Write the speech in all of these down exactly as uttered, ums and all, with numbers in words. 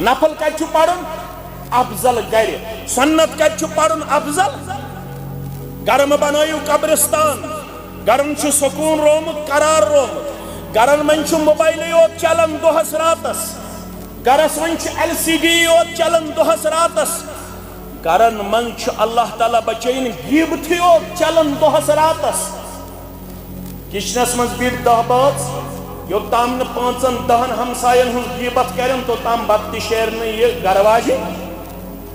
نفل کتہِ چھُ پرُن؟ افضل گرِ۔ سنت کتہِ چھُ پرُن افضل؟ گرٕ مہٕ بنٲیِو قبرستان۔ گرن چھُ سکوٗن رومُت، قرار رومُت۔ گرن منٛز چھُ موبایلٕے یوت چلان دۄہس راتس۔ گرس منٛز چھُ ایل سی ڈی یوت چلان دۄہس راتس۔ گرن منٛز چھُ، اللہ تعالیٰ بچٲیِن، غیبتھٕے یوت چلان دۄہس راتس۔ کچنس منٛز بِہِتھ دَہ بٲژ، یوٚتام نہٕ پانٛژن دَہن ہمساین ہٕنٛز غیبت کرن، توٚتام بتہٕ تہِ شیرِ نہٕ یہِ گرٕ واجِنۍ،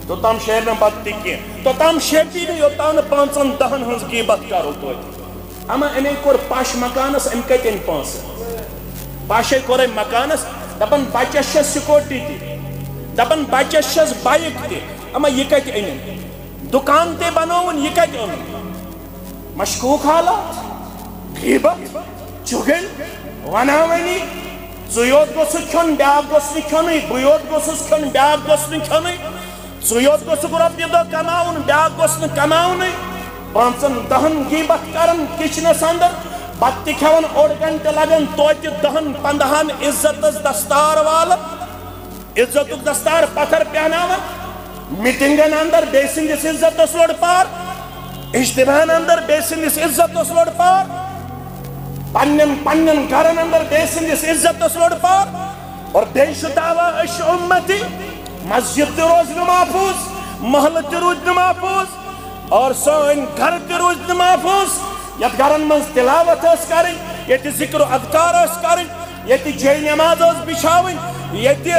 توٚتام شیرِ نہٕ بتہٕ تہِ کینٛہہ، توٚتام شیپی نہٕ، یوٚتام نہٕ پانٛژن دَہن ہٕنٛز غیبت کرو توتہِ۔ اما أمۍ کوٚر پش مکانس، أمۍ کتہِ أنۍ پونٛسہٕ؟ پش ہے کوٚر أمۍ مکانس، دپان بچس چھس سکوٹی تہِ، دپان بچس چھس بایک تہِ، اما یہِ کتہِ أنِن؟ دُکان تہِ بنووُن، یہِ کتہِ اوٚنُن؟ مشکوک حالات، غیبت، چُغل، وناونی، ژٕ یوت گوٚژھُکھ کھیوٚن، بیاکھ گوٚژھ نہٕ کھیوٚنُے، بہٕ یوت گوٚژھُس کھیوٚن، بیاکھ گوٚژھ نہٕ کھیوٚنُے، ژٕ یوت گوٚژھُکھ رۄپیہِ دہ کماوُن، بیاکھ گوٚژھ نہٕ کماونُے۔ پانٛژن دہن غیبت کران کچنس اندر، بتہٕ تہِ کھٮ۪وان اوٚڑ گنٹہٕ، لگان توتہِ دہن پندہن عزتس دستار والان۔ عزتُک دستار پتھر پہناوان، میٹنگن اندر بیٚیہِ سٕنٛدِس عزتس لوٚڑ پار، اجتماعن اندر بیٚیہِ سٕنٛدِس عزتس لوٚڑ پار، پننٮ۪ن پننٮ۪ن گرن اندر بیٚیہِ سٕنٛدِس عزتس لوٚڑ پار، اور بیٚیہِ چھُ دعویٰ أسۍ چھِ اُمتی، مسجد تہِ روزِ نہٕ محفوظ، محلہٕ تہِ روٗدۍ نہٕ محفوظ، اور سٲنۍ گرٕ تہِ روٗدۍ نہٕ محفوظ۔ یتھ گرن منٛز تلاوت ٲس کرٕنۍ، ییٚتہِ ذکر و اذکار ٲس کرٕنۍ، ییٚتہِ جے نماز ٲس بچھاوٕنۍ، ییٚتہِ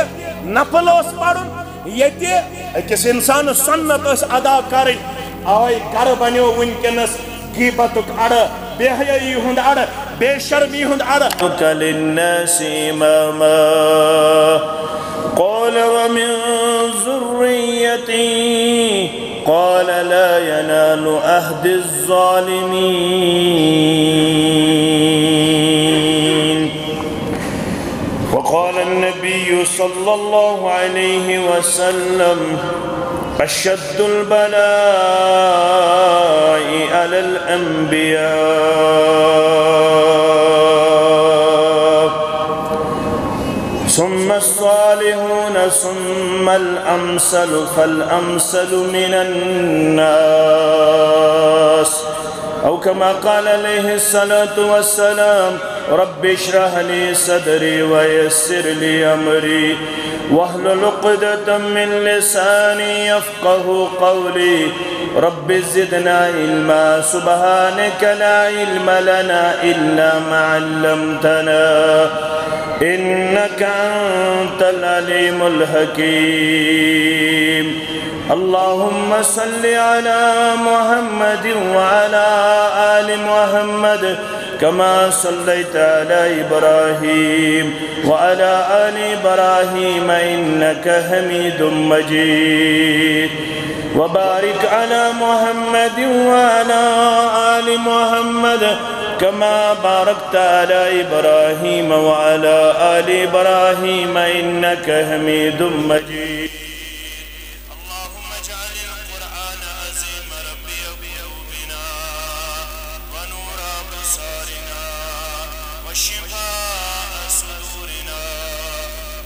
نفل اوس پرُن، ییٚتہِ أکِس انسانس سنت ٲس ادا کرٕنۍ، اوے گرٕ بنیو وٕنکیٚنس غیبتُک اڑٕ، بے حیٲیی ہُنٛد اڑٕ، بے شرمی ہُنٛد اڑٕ۔ للناس إماما قال ومن ذريتي قال لا ينال عهد الظالمين. وقال النبي صلى الله عليه وسلم: أشد البلاء على الأنبياء، ثم الصالحون، ثم الأمثل فالأمثل من الناس، أو كما قال عليه الصلاة والسلام. رب اشرح لي صدري ويسر لي أمري واحلل عقدة من لساني يفقهوا قولي. رب زدنا علما. سبحانك لا علم لنا إلا ما علمتنا إنك أنت العليم الحكيم. اللهم صل على محمد وعلى آل محمد كما صليت على إبراهيم وعلى آل إبراهيم إنك حميد مجيد. وبارك على محمد وعلى آل محمد كما باركت على إبراهيم وعلى آل إبراهيم إنك حميد مجيد. اللهم اجعل القرآن العظيم ربيع قلوبنا ونور أبصارنا وشفاء صدورنا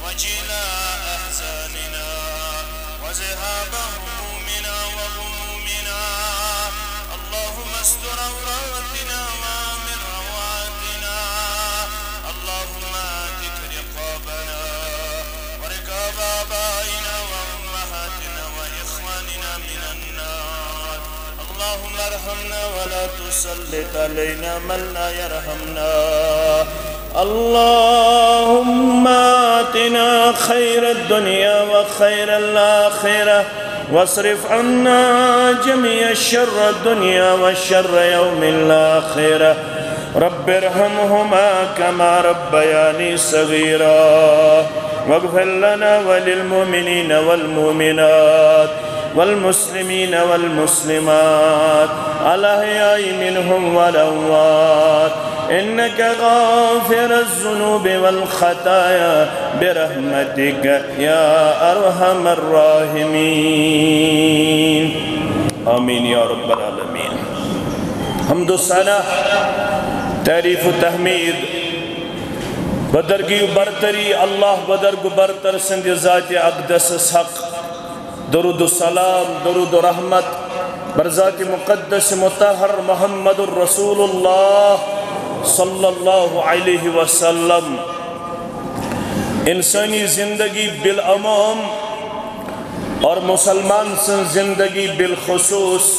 وجلاء أحزاننا وذهاب همومنا وغمومنا. اللهم استر عوراتنا وآمن روعاتنا. اللهم اعتق رقابنا ورقاب آبائنا وأمهاتنا وإخواننا من النار. اللهم ارحمنا ولا تسلط علينا من لا يرحمنا. اللهم آتنا خير الدنيا وخير الآخرة واصرف عنا جميع شر الدنيا وشر يوم الآخرة. رب ارحمهما كما ربياني صغيرا. واغفر لنا وللمؤمنين والمؤمنات والمسلمين والمسلمات الأحياء منهم والأموات إنك غافر الذنوب والخطايا برحمتك يا أرحم الراحمين. آمين يا رب العالمين. حمد و ثنا، تعریف و تحمید، بدرگی و برتری اللہ بدرگ و برتر سند ذات اقدس حق، درود و سلام، درود و رحمت بر ذات مقدس مطہر محمد الرسول اللہ صلی اللہ علیہ وسلم۔ انسانی زندگی بالعموم اور مسلمان سن زندگی بالخصوص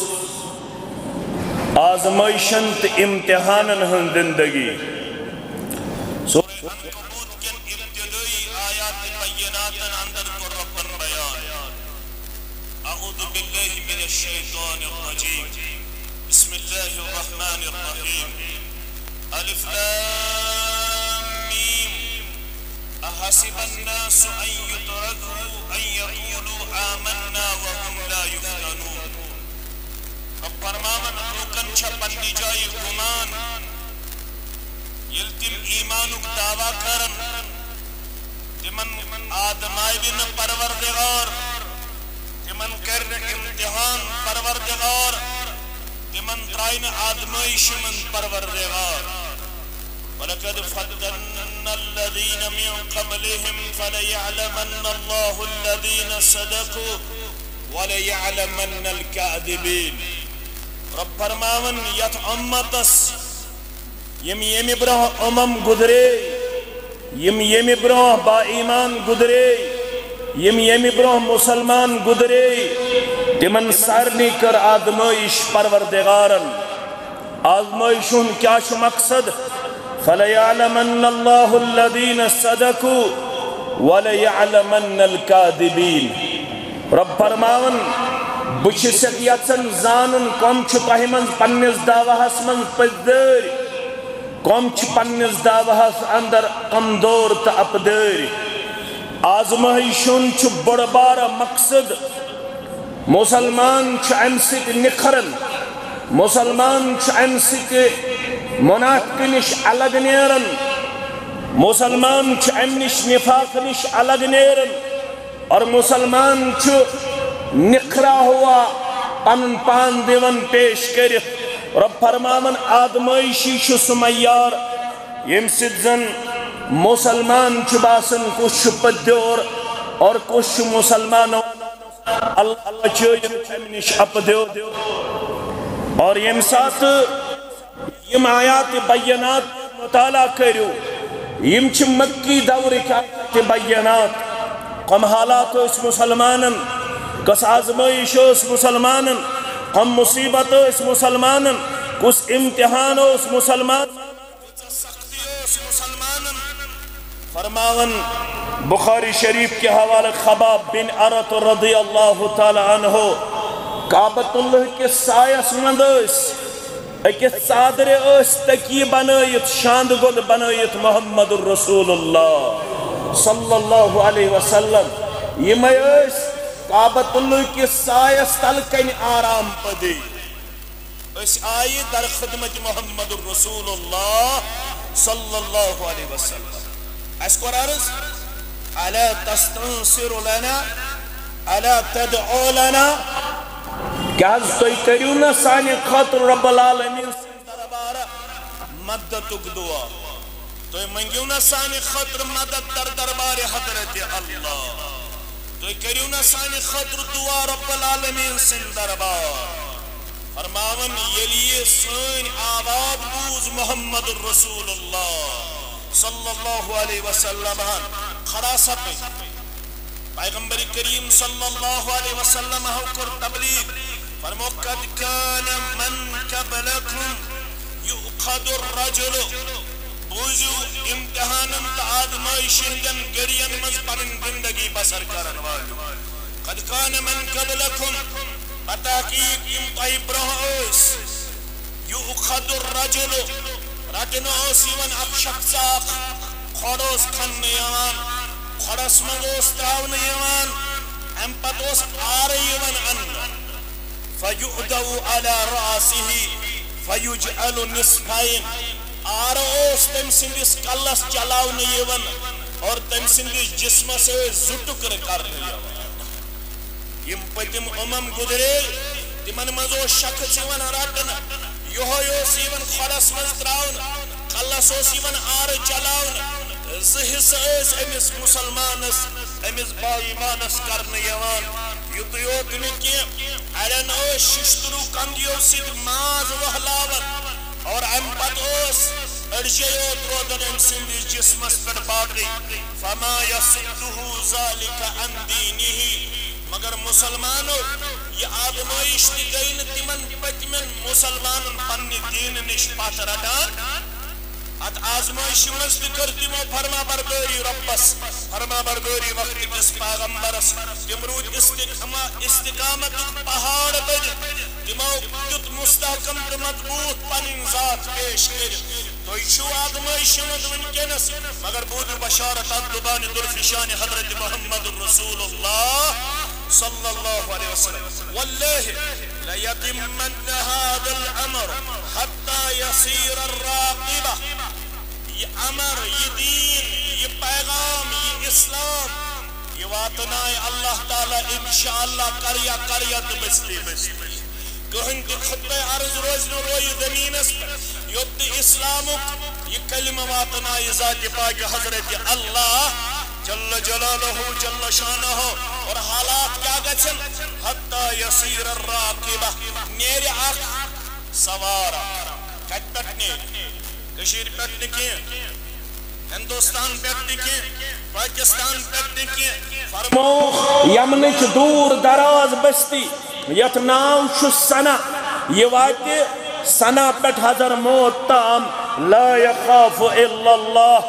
آزمائشن تہ امتحانن ہن زندگی۔ سورہ عنکبوت کین ابتدائی آیات بیناتن اندر کور ربن بیان۔ اعوذ باللہ من الشیطان الرجیم۔ بسم اللہ الرحمن الرحیم۔ الف لام میم۔ احسب الناس ان یترکوا ان یقولوا آمنا وهم لا یفتنون۔ رب فرماون، لوکن چھا پننی جایہِ گمان، ییٚلہِ تِم ایمانُک دعویٰ کرن، تِمن آزماوِ نہٕ پروردگار، تِمن کرِ نہٕ امتحان پروردگار، تِمن ترٛایہِ نہٕ آزمٲیشہِ منٛز پروردگار۔ ولقد فتنا الذين من قبلهم فليعلمن الله الذين صدقوا وليعلمن الكاذبين۔ رب فرماون، یتھ امتس، یم ییٚمہِ برونٛہہ امم گُزرے، یم ییٚمہِ برونٛہہ با ایمان گُزرے، یم ییٚمہِ برونٛہہ مسلمان گُزرے، تمن سارنٕے کٔر آزمٲیش پروردگارن۔ آزمٲیش ہُنٛد کیٛاہ چھُ مقصد؟ فَلَيَعْلَمَنَّ اللَّهُ الَّذِينَ صَدَقُوا وَلَيَعْلَمَنَّ الْكَاذِبِينَ۔ رب فرماون، بہٕ چھُس یژھان زانُن، کم چھِ تۄہہِ منٛز پننِس دعواہس منٛز پٔزۍ دٲرۍ، کم چھِ پننِس دعواہس اندر کمزور تہٕ اپدٲرۍ۔ آزمٲیش ہُنٛد چھُ بوٚڑ بارٕ مقصد۔ مسلمان چھُ امہِ سۭتۍ نکھران، مسلمان چھُ امہِ سۭتۍ منافقہٕ نِش الگ نیران، مسلمان چھُ امہِ نِش نفاق نِش الگ نیران، اور مسلمان چھُ نکھرا ہوا پنُن پان دِوان پیش کٔرِتھ۔ رب فرماون، آزمٲیشی چھُ سُہ معیار، ییٚمہِ سۭتۍ زن مسلمان چھُ باسان کُس چھُ پٔتیور اور کُس چھُ مسلمانو اللہ بچٲیِن امہِ نِش اپدیو۔ اور ییٚمہِ ساتہٕ یم آیات بینات مطالعہ کٔرِو، یم چھِ مکی دورٕکۍ آیات بینات۔ کم حالات ٲسۍ مسلمانن، کۄس آزمٲیش ٲس مسلمانن، کم مصیبت ٲسۍ مسلمانن، کُس امتحان اوس مسلمان۔ کۭژاہ سختی ٲس مسلمانن۔ فرماون بخاری شریف کے حوالے خباب بن ارت رضی اللہ تعالی عنہ، کعبۃ اللہ کِس سایس منٛز ٲسۍ أکِس ژادرِ ٲسۍ تکیہِ بنٲیِتھ، شاندٕ گوٚد بنٲیِتھ محمد الرسول اللہ صلی اللہ علیہ وسلم۔ یِمے ٲسۍ کعبۃ اللہ کِس سایس تل کنہِ آرام پدی۔ أسۍ آیہِ در خدمت محمد الرسول اللہ صلی اللہ علیہ وسلم۔ اَسہِ کوٚر عرض، الا تستنصر لنا، الا تدعو لنا۔ کیٛاہ حظ تُہۍ کٔرِو نہ سانہِ خٲطرٕ رب العالمین سٕنٛدِ دربارٕ مدتُک دعا؟ تُہۍ منٛگِو نہ سانہِ خٲطرٕ مدد در دربارِ حضرت اللہ؟ تُہۍ کٔرِو نہ سانہِ خٲطرٕ دعا رب العالمین سٕنٛدِ دربار؟ فرماوان، ییٚلہِ یہِ سٲنۍ آواز بوٗز محمد رسول اللہ صلی اللہ علیہ وسلم ہن، کھڑا سپٕدۍ۔ پیغمبر کریم صلی اللہ علیہ وسلم ہو کوٚر تبلیغ، فرمو، قد کان من قبلکم یؤخذ الرجل۔ بوٗزِو، امتحانن تہٕ آزمٲیشہِ ہٕنٛدٮ۪ن گٔڑین منٛز پنٕنۍ زندگی بسر کرن والٮ۪و۔ قد کان من قبلکم، بتحقیق یِم تۄہہِ برونٛہہ ٲسۍ، یؤخذ الرجل، رٹنہٕ اوس یِوان اکھ شخص اکھ، کھۄڑ اوس کھننہٕ یِوان، کھۄڑس منٛز اوس تراونہٕ یِوان، امہِ پتہٕ اوس آرٕ یِوان اننہٕ۔ فیؤدع علی رأسہ فیجعل نصفین، آرٕ اوس تٔمۍ سٕنٛدِس کلس چلاونہٕ یِوان اور تٔمۍ سٕنٛدِس جسمس ٲسۍ زٕ ٹُکرٕ کرنہٕ یِوان۔ یِم پٔتِم امم گُزرے، تِمن منٛز اوس شخص یِوان رٹنہٕ، یِہوٚے اوس یِوان کھۄڈس منٛز تراونہٕ، کلس اوس یِوان آرٕ چلاونہٕ، زٕ حصہٕ ٲسۍ أمِس مُسلمانَس، أمِس با ایمانَس کرنہٕ یِوان۔ یُتُے یوت نہٕ کینٛہہ، اَڑٮ۪ن ٲسۍ شِشتٕروٗ کَنٛگیو سۭتۍ ماز وہلاوان، اور اَمہِ پتہٕ اوس أڑجے یوت روزان أمۍ سٕنٛدِس جسمَس پٮ۪ٹھ باقٕے۔ فما یصدہ ذلک عن دینہ۔ مگر مُسلمانو، یہِ آزمٲیِش تہِ گٔے نہٕ تِمن پٔتمٮ۪ن مُسلمانن پننہِ دیٖنہٕ نِش پتھ رٹان۔ اتھ آزمٲیشہِ منٛز تہِ کٔر تِمو فرما بردٲری رۄبس، فرما بردٲری وقت کِس پیغمبرس۔ تِم روٗدۍ استقامہ، استقامتُک پہاڑ بٔنِتھ۔ تِمو دیُت مستحکم تہٕ مضبوط پنٕنۍ ذات پیش کٔرِتھ۔ تُہۍ چھِو آزمٲیشہِ منٛز وٕنکیٚنس، مگر بوٗزِو بشارت اتھ زُبانہِ درفشانہِ حضرت محمد رسول اللہ صلی اللہ علیہ وسلم۔ واللہ لیتمن هذا الامر حتی یصیر الراقبہ۔ یہِ امر، یہِ دیٖن، یہِ پیغام، یہِ اسلام، یہِ واتنایہِ اللہ تعالیٰ انشاءاللہ قریہ قریہ تہٕ بستی بستی۔ کٕہٕنۍ تہِ خطبہ عرض روزِ نہٕ رویہِ زمینس پٮ۪ٹھ، یوٚت نہٕ اسلامُک یہِ کلمہ واتنایہِ ذاتِ پاکہِ حضرت اللہ جل جلالہ جل شانہ۔ اور حالات کیٛاہ گژھن؟ حتی یصیر الراقبہ، نیرِ اکھ سوار۔ کتہِ پٮ۪ٹھ نیرِ؟ کٔشیٖرِ پٮ۪ٹھ نہٕ کینٛہہ، ہندوستان پٮ۪ٹھ تہِ کینٛہہ، پٲکِستان پٮ۪ٹھ تہِ کینٛہہ۔ فرمووُکھ، یمنٕچ دوٗر دراز بستی یتھ ناو چھُ سنا، یہِ واتہِ سنا پٮ۪ٹھ حضر موت تام، لا یخاف الا اللہ۔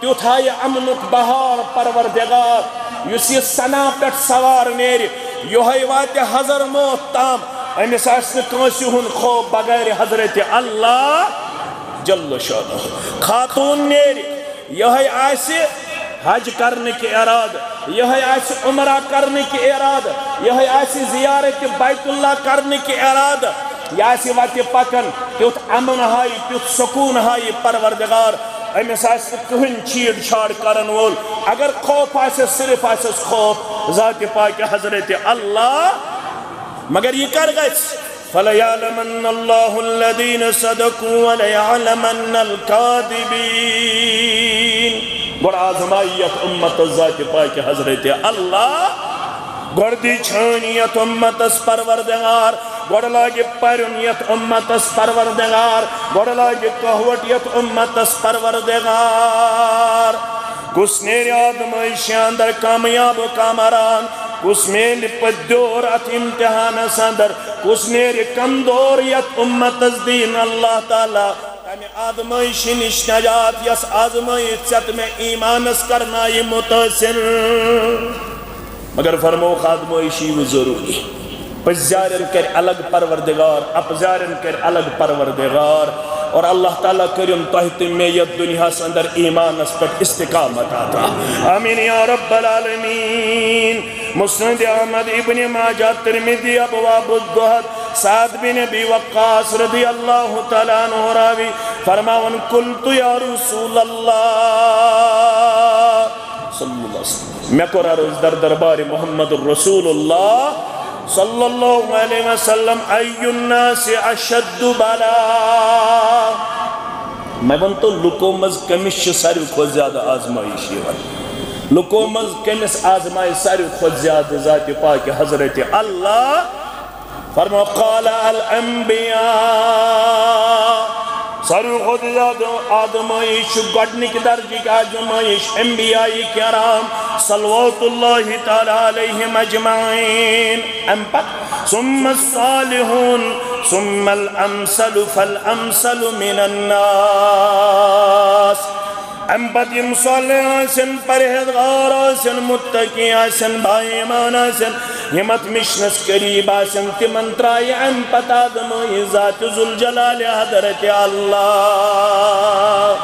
تیُتھ ہا یہِ امنُک بہار پروردگار، یُس یہِ سنا پٮ۪ٹھ سوار نیرِ، یِہوٚے واتہِ حضر موت تام۔ أمِس آسہِ نہٕ کٲنٛسہِ ہُنٛد خوف بغیر حضرت اللہ جل شانہ۔ خاتوٗن نیرِ، یِہوٚے آسہِ حج کرنٕکۍ ارادٕ، یِہوٚے آسہِ عمرہ کرنٕکۍ ارادٕ، یِہوٚے آسہِ زیارت بیت اللہ کرنٕکۍ ارادٕ، یہِ آسہِ وتہِ پکان، تیُتھ امن ہایہِ، تیُتھ سکوٗن ہایہِ پروردگار۔ أمِس آسہِ نہٕ کٕہٕنۍ چھیڑ چھاڑ کرن وول۔ اگر خوف آسٮ۪س، صرف آسٮ۪س خوف ذاتِ پاکہِ حضرت اللہ۔ مگر یہِ کر گژھِ؟ فَلَيَعْلَمَنَّ اللَّهُ الَّذِينَ صَدَقُوا وَلَيَعْلَمَنَّ الْكَاذِبِينَ۔ گۄڈٕ آزمایہِ یتھ اُمتس ذاتِ پاکہِ حضرت اللہ۔ گۄڈٕ دی چھٲنۍ یتھ اُمتس پروردگار۔ گۄڈٕ لاگہِ پرُن یتھ اُمتس پروردگار۔ گۄڈٕ لاگہِ کہوٹ یتھ اُمتس پروردگار۔ کُس نیرِ آزمٲیشہِ اندر کامیاب و کامران؟ کُس میلہِ پٔتۍ دیور اتھ امتحانس اندر؟ کُس نیرِ کمزور یتھ اُمتس دِیِن اللہ تعالیٰ تمہِ آزمٲیشہِ نِش نجات، یۄس آزمٲیِتھ ژےٚ تہٕ مےٚ ایمانس کرنایہِ متٲثر؟ مگر فرمووُکھ، آزمٲیش یی وۄنۍ ضروٗری۔ پٔزیارٮ۪ن کرِ الگ پروردگار، اپزارٮ۪ن کرِ الگ پروردگار۔ اور اللہ تعالیٰ کٔرِن تۄہہِ تہٕ مےٚ یتھ دُنیاہس اندر ایمانس پٮ۪ٹھ استقامت عطا۔ آمین یا رب العالمین۔ مسند احمد، ابن ماجہ، ترمذی، ابواب الزہد۔ سعد بن ابی وقاص رضی اللہ تعالیٰ عنہ راوی فرماوان، قلت یا رسول اللہ صلی اللہ علیہ وسلم، مےٚ کوٚر عرض در دربارِ محمد رسول اللہ صلی اللہ علیہ وسلم، ای الناس اشد بلاء۔ مےٚ ؤنۍ تو، لُکو منٛز کٔمِس چھِ ساروی کھۄتہٕ زیادٕ آزمٲیش یِوان؟ لُکو منٛز کٔمِس آزمایہِ ساروی کھۄتہٕ زیادٕ ذاتِ پاکہِ حضرت اللہ؟ فرماو، قال الانبیاء۔ ساروی کھۄتہٕ زیادٕ آزمٲیش چھُ، گۄڈٕنِکۍ درجٕکۍ آزمٲیش انبیاء کرام صلوات اللہ تعالیٰ علیہم اجمعین۔ اَمہِ پتہٕ ثم الصالحون، ثم الامثل فالامثل من الناس۔ اَمہِ پتہٕ یِم صالح آسن، پرہیزگار آسن، متقی آسن، با ایمان آسن، یِم اتھ مشنس قریب آسن، تِمن ترایہِ اَمہِ پتہٕ آزمٲیش ذات ذوالجلال حضرت اللہ۔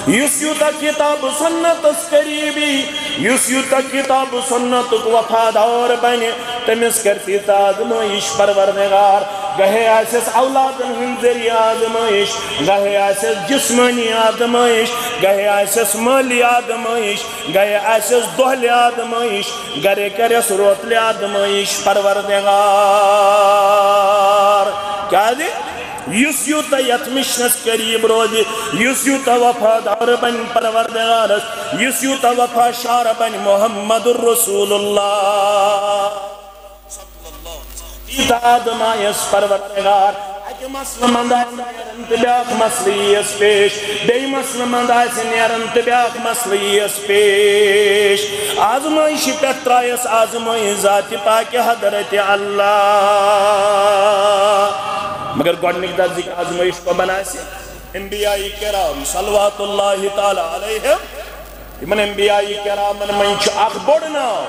یُس یوٗتاہ کتاب و سنتس قریب یی، یُس یوٗتاہ کتاب و سنتُک وفادار بنہِ، تٔمِس کر تیٖژ آزمٲیش پروردگار۔ گاہے آسٮ۪س اولادن ہٕنٛدۍ ذٔریعہٕ آزمٲیش، گاہے آسٮ۪س جسمٲنی آزمٲیش، گاہے آسٮ۪س مٲلی آزمٲیش، گاہے آسٮ۪س دۄہلہِ آزمٲیش، گرے کرٮ۪س روتلہِ آزمٲیش پروردگار۔ کیازِ؟ یُس یوٗتاہ یَتھ مِشنَس قریٖب روزِ، یُس یوٗتاہ وفادار بَنہِ پروردگارَس، یُس یوٗتاہ وفا شعار بَنہِ محمد رسول اللہ۔ تیٖژاہ آزمایش پروردگار، اَکہِ مسلہٕ منٛز آسہِ نیران تہٕ بیٛاکھ مسلہٕ یِیَس پیش، بیٚیہِ مسلہٕ منٛز آسہِ نیران تہٕ بیٛاکھ مسلہٕ یِیَس پیش۔ آزمٲیشہِ پٮ۪ٹھ ترٛایَس آزمٲیِش ذاتِ پاکہِ حضرت اللہ۔ مگر گۄڈٕنِکۍ درجٕکۍ آزمٲیِش کۄمَن آسہِ؟ انبیاء کرام صلوات اللہ تعالیٰ علیہم۔ یِمن انبیاء کرامن منٛز چھُ اکھ بوٚڑ ناو،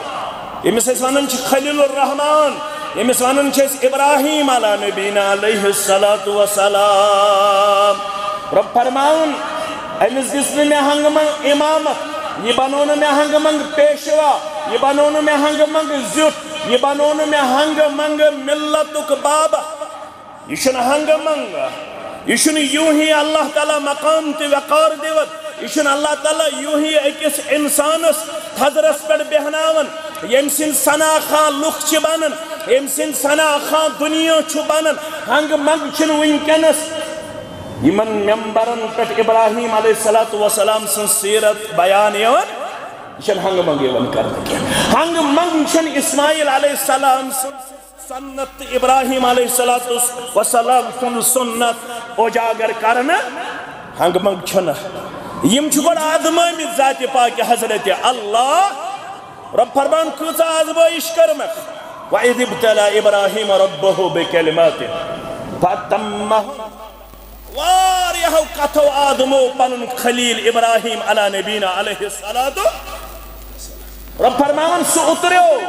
ییٚمِس أسۍ وَنان چھِ خلیل الرحمان، ییٚمِس وَنان چھِ أسۍ ابراہیم علی نبینا علیہ الصلوۃ والسلام۔ رۄب فرماوُن، أمِس دِژ نہٕ مےٚ ہنٛگہٕ منٛگہٕ امامت، یہِ بنوو نہٕ مےٚ ہنٛگہٕ منٛگہٕ پیشوا، یہِ بنوو نہٕ مےٚ ہنٛگہٕ منٛگہٕ زیُٹھ، یہِ بنوو نہٕ مےٚ ہنٛگہٕ منٛگہٕ ملتُک بابا۔ یہِ چھُنہٕ ہنٛگہٕ منٛگہٕ، یہِ چھُنہٕ یوٗ ہی اللہ تعالیٰ مقام تہٕ وقار دِوان، یہِ چھُنہٕ اللہ تعالیٰ یوٗ ہی أکِس اِنسانَس تھزرَس پٮ۪ٹھ بیٚہناوان، ییٚمہِ سٕنٛدۍ ثنا خواہ لُکھ چھِ بَنان، ییٚمہِ سٕنٛدۍ ثنا خواہ دُنیا چھُ بَنان۔ ہنٛگہٕ منٛگہٕ چھِنہٕ وٕنکیٚنَس یِمَن ممبرَن پٮ۪ٹھ ابراہیم علیہ الصلوۃ والسلام سٕنٛز سیٖرت بیان یِوان، یہِ چھَنہٕ ہنٛگہٕ منٛگہٕ یِوان کرنہٕ کینٛہہ۔ ہنٛگہٕ منٛگہٕ چھَنہٕ اسماعیل علیہ السلام سٕنٛز سنت تہٕ ابراہیم علیہ الصلوۃ والسلام سُنٛد سنت اجاگر کرنہٕ۔ ہنٛگہٕ منٛگہٕ چھُنہٕ۔ یِم چھِ گۄڈٕ آزمٲمٕتۍ ذاتِ پاکہِ حضرت اللہ۔ رۄب فرمان، کۭژاہ آزمٲیش کٔرمَکھ۔ وَإِذِ ابْتَلَىٰ إِبْرَاهِيمَ رَبُّهُ بِكَلِمَاتٍ فَأَتَمَّهُنَّ۔ واریاہو کتھو آزمو پنُن خلیل ابراہیم علی نبینا علیہ الصلوۃ۔ رۄب فرماوان، سُہ اُتریو۔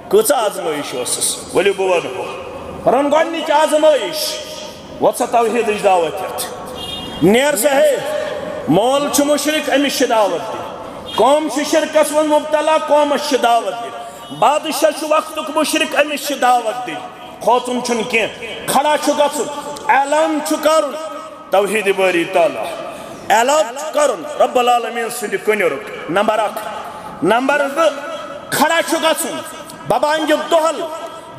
کۭژاہ آزمٲیش ٲسٕس؟ ؤلِو بہٕ وَنہو۔ فرماوان، گۄڈٕنِچ آزمٲیش، وۄتھ سا توحیٖدٕچ دعوت ہٮ۪تھ۔ نیر سا ہے، مول چھُ مُشرِک، أمِس چھِ دعوت دِنۍ۔ قوم چھِ شرکس منٛز مبتلا، قومس چھِ دعوت دِنۍ۔ بادشاہ چھُ وقتُک مُشرِک، أمِس چھِ دعوت دِنۍ۔ کھوژُن چھُنہٕ کینٛہہ، کھڑا چھُ گژھُن، اعلان چھُ کرُن توحیٖد باری تعالیٰ۔ اعلان چھُ کرُن رب العالمین سٕنٛدِ کُنہِ رُت۔ نمبر اکھ۔ نمبر زٕ، کھڑا چھُ گژھُن ببانگِ دۄہل،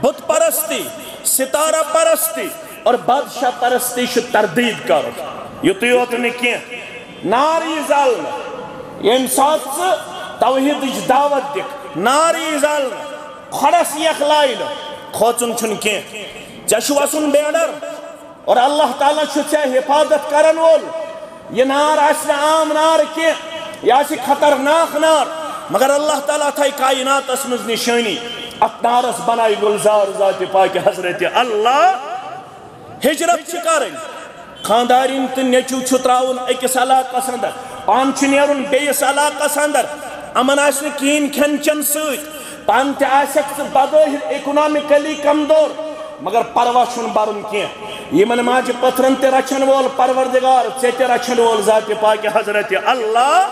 بت پرستی، ستارہ پرستی اور بادشاہ پرستی چھُ تردید کرُن۔ یُتُے یوت نہٕ کینٛہہ، نار یی زالنہٕ۔ ییٚمہِ ساتہٕ ژٕ توحیٖدٕچ دعوت دِکھ، نار یی زالنہٕ، کھۄڈس یکھ لاینہٕ، کھوژُن چھُنہٕ کینٛہہ۔ ژےٚ چھُ وسُن بیڈر اور اللہ تعالیٰ چھُ ژےٚ حفاظت کرن وول۔ یہِ نار آسہِ نہٕ عام نار کینٛہہ، یہِ آسہِ خطرناک نار، مگر اللہ تعالیٰ تھایہِ کائناتس منٛز نشٲنی۔ اتھ نارس بنایہِ گُلزار ذاتِ پاکہِ حضرت اللہ۔ ہجرت چھِ کرٕنۍ۔ خاندارِنۍ تہٕ نیٚچوٗ چھُ ترٛاوُن أکِس علاقس اندر، پانہٕ چھُ نیرُن بیٚیِس علاقس اندر۔ یِمن آسہِ نہٕ کِہیٖنۍ کھٮ۪ن چٮ۪ن سۭتۍ، پانہٕ تہِ آسٮ۪کھ ژٕ بظٲہِر اکنامکلی کمزور، مگر پرواہ چھُنہٕ برُن کینٛہہ۔ یِمن ماجہِ پٔتھرن تہِ رچھن وول پروردگار، ژےٚ تہِ رچھن وول ذاتِ پاکہِ حضرت اللہ۔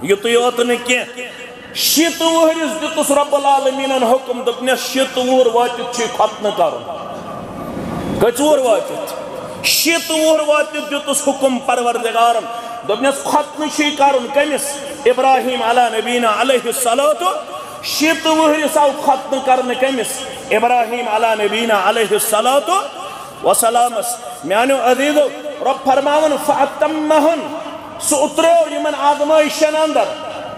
یُتُے یوت نہٕ کینٛہہ، شیٖتہٕ وُہرِس دیُتُس رب العالمیٖنن حُکم، دوٚپنس، "شیٖتہٕ وُہُر وٲتِتھ چھُے ختنہٕ کرُن۔" کٔژ وُہُر وٲتِتھ؟ شیٖتہٕ وُہُر وٲتِتھ دیُتُس حُکم پروردگارن، دوٚپنس، "ختنہٕ چھُے کرُن کٔمِس؟ ابراہیم علی نبینا علیہ الصلوۃ۔" شیٖتہٕ وُہرِس آو ختنہٕ کرنہٕ کٔمِس؟ ابراہیم علی نبینا علیہ الصلوۃ وسلامس۔ میانیو عزیزو، رب فرماون، "فَأَتَمَّهُنَّ"، سُہ اُتریو یِمن آزمٲیشن اندر۔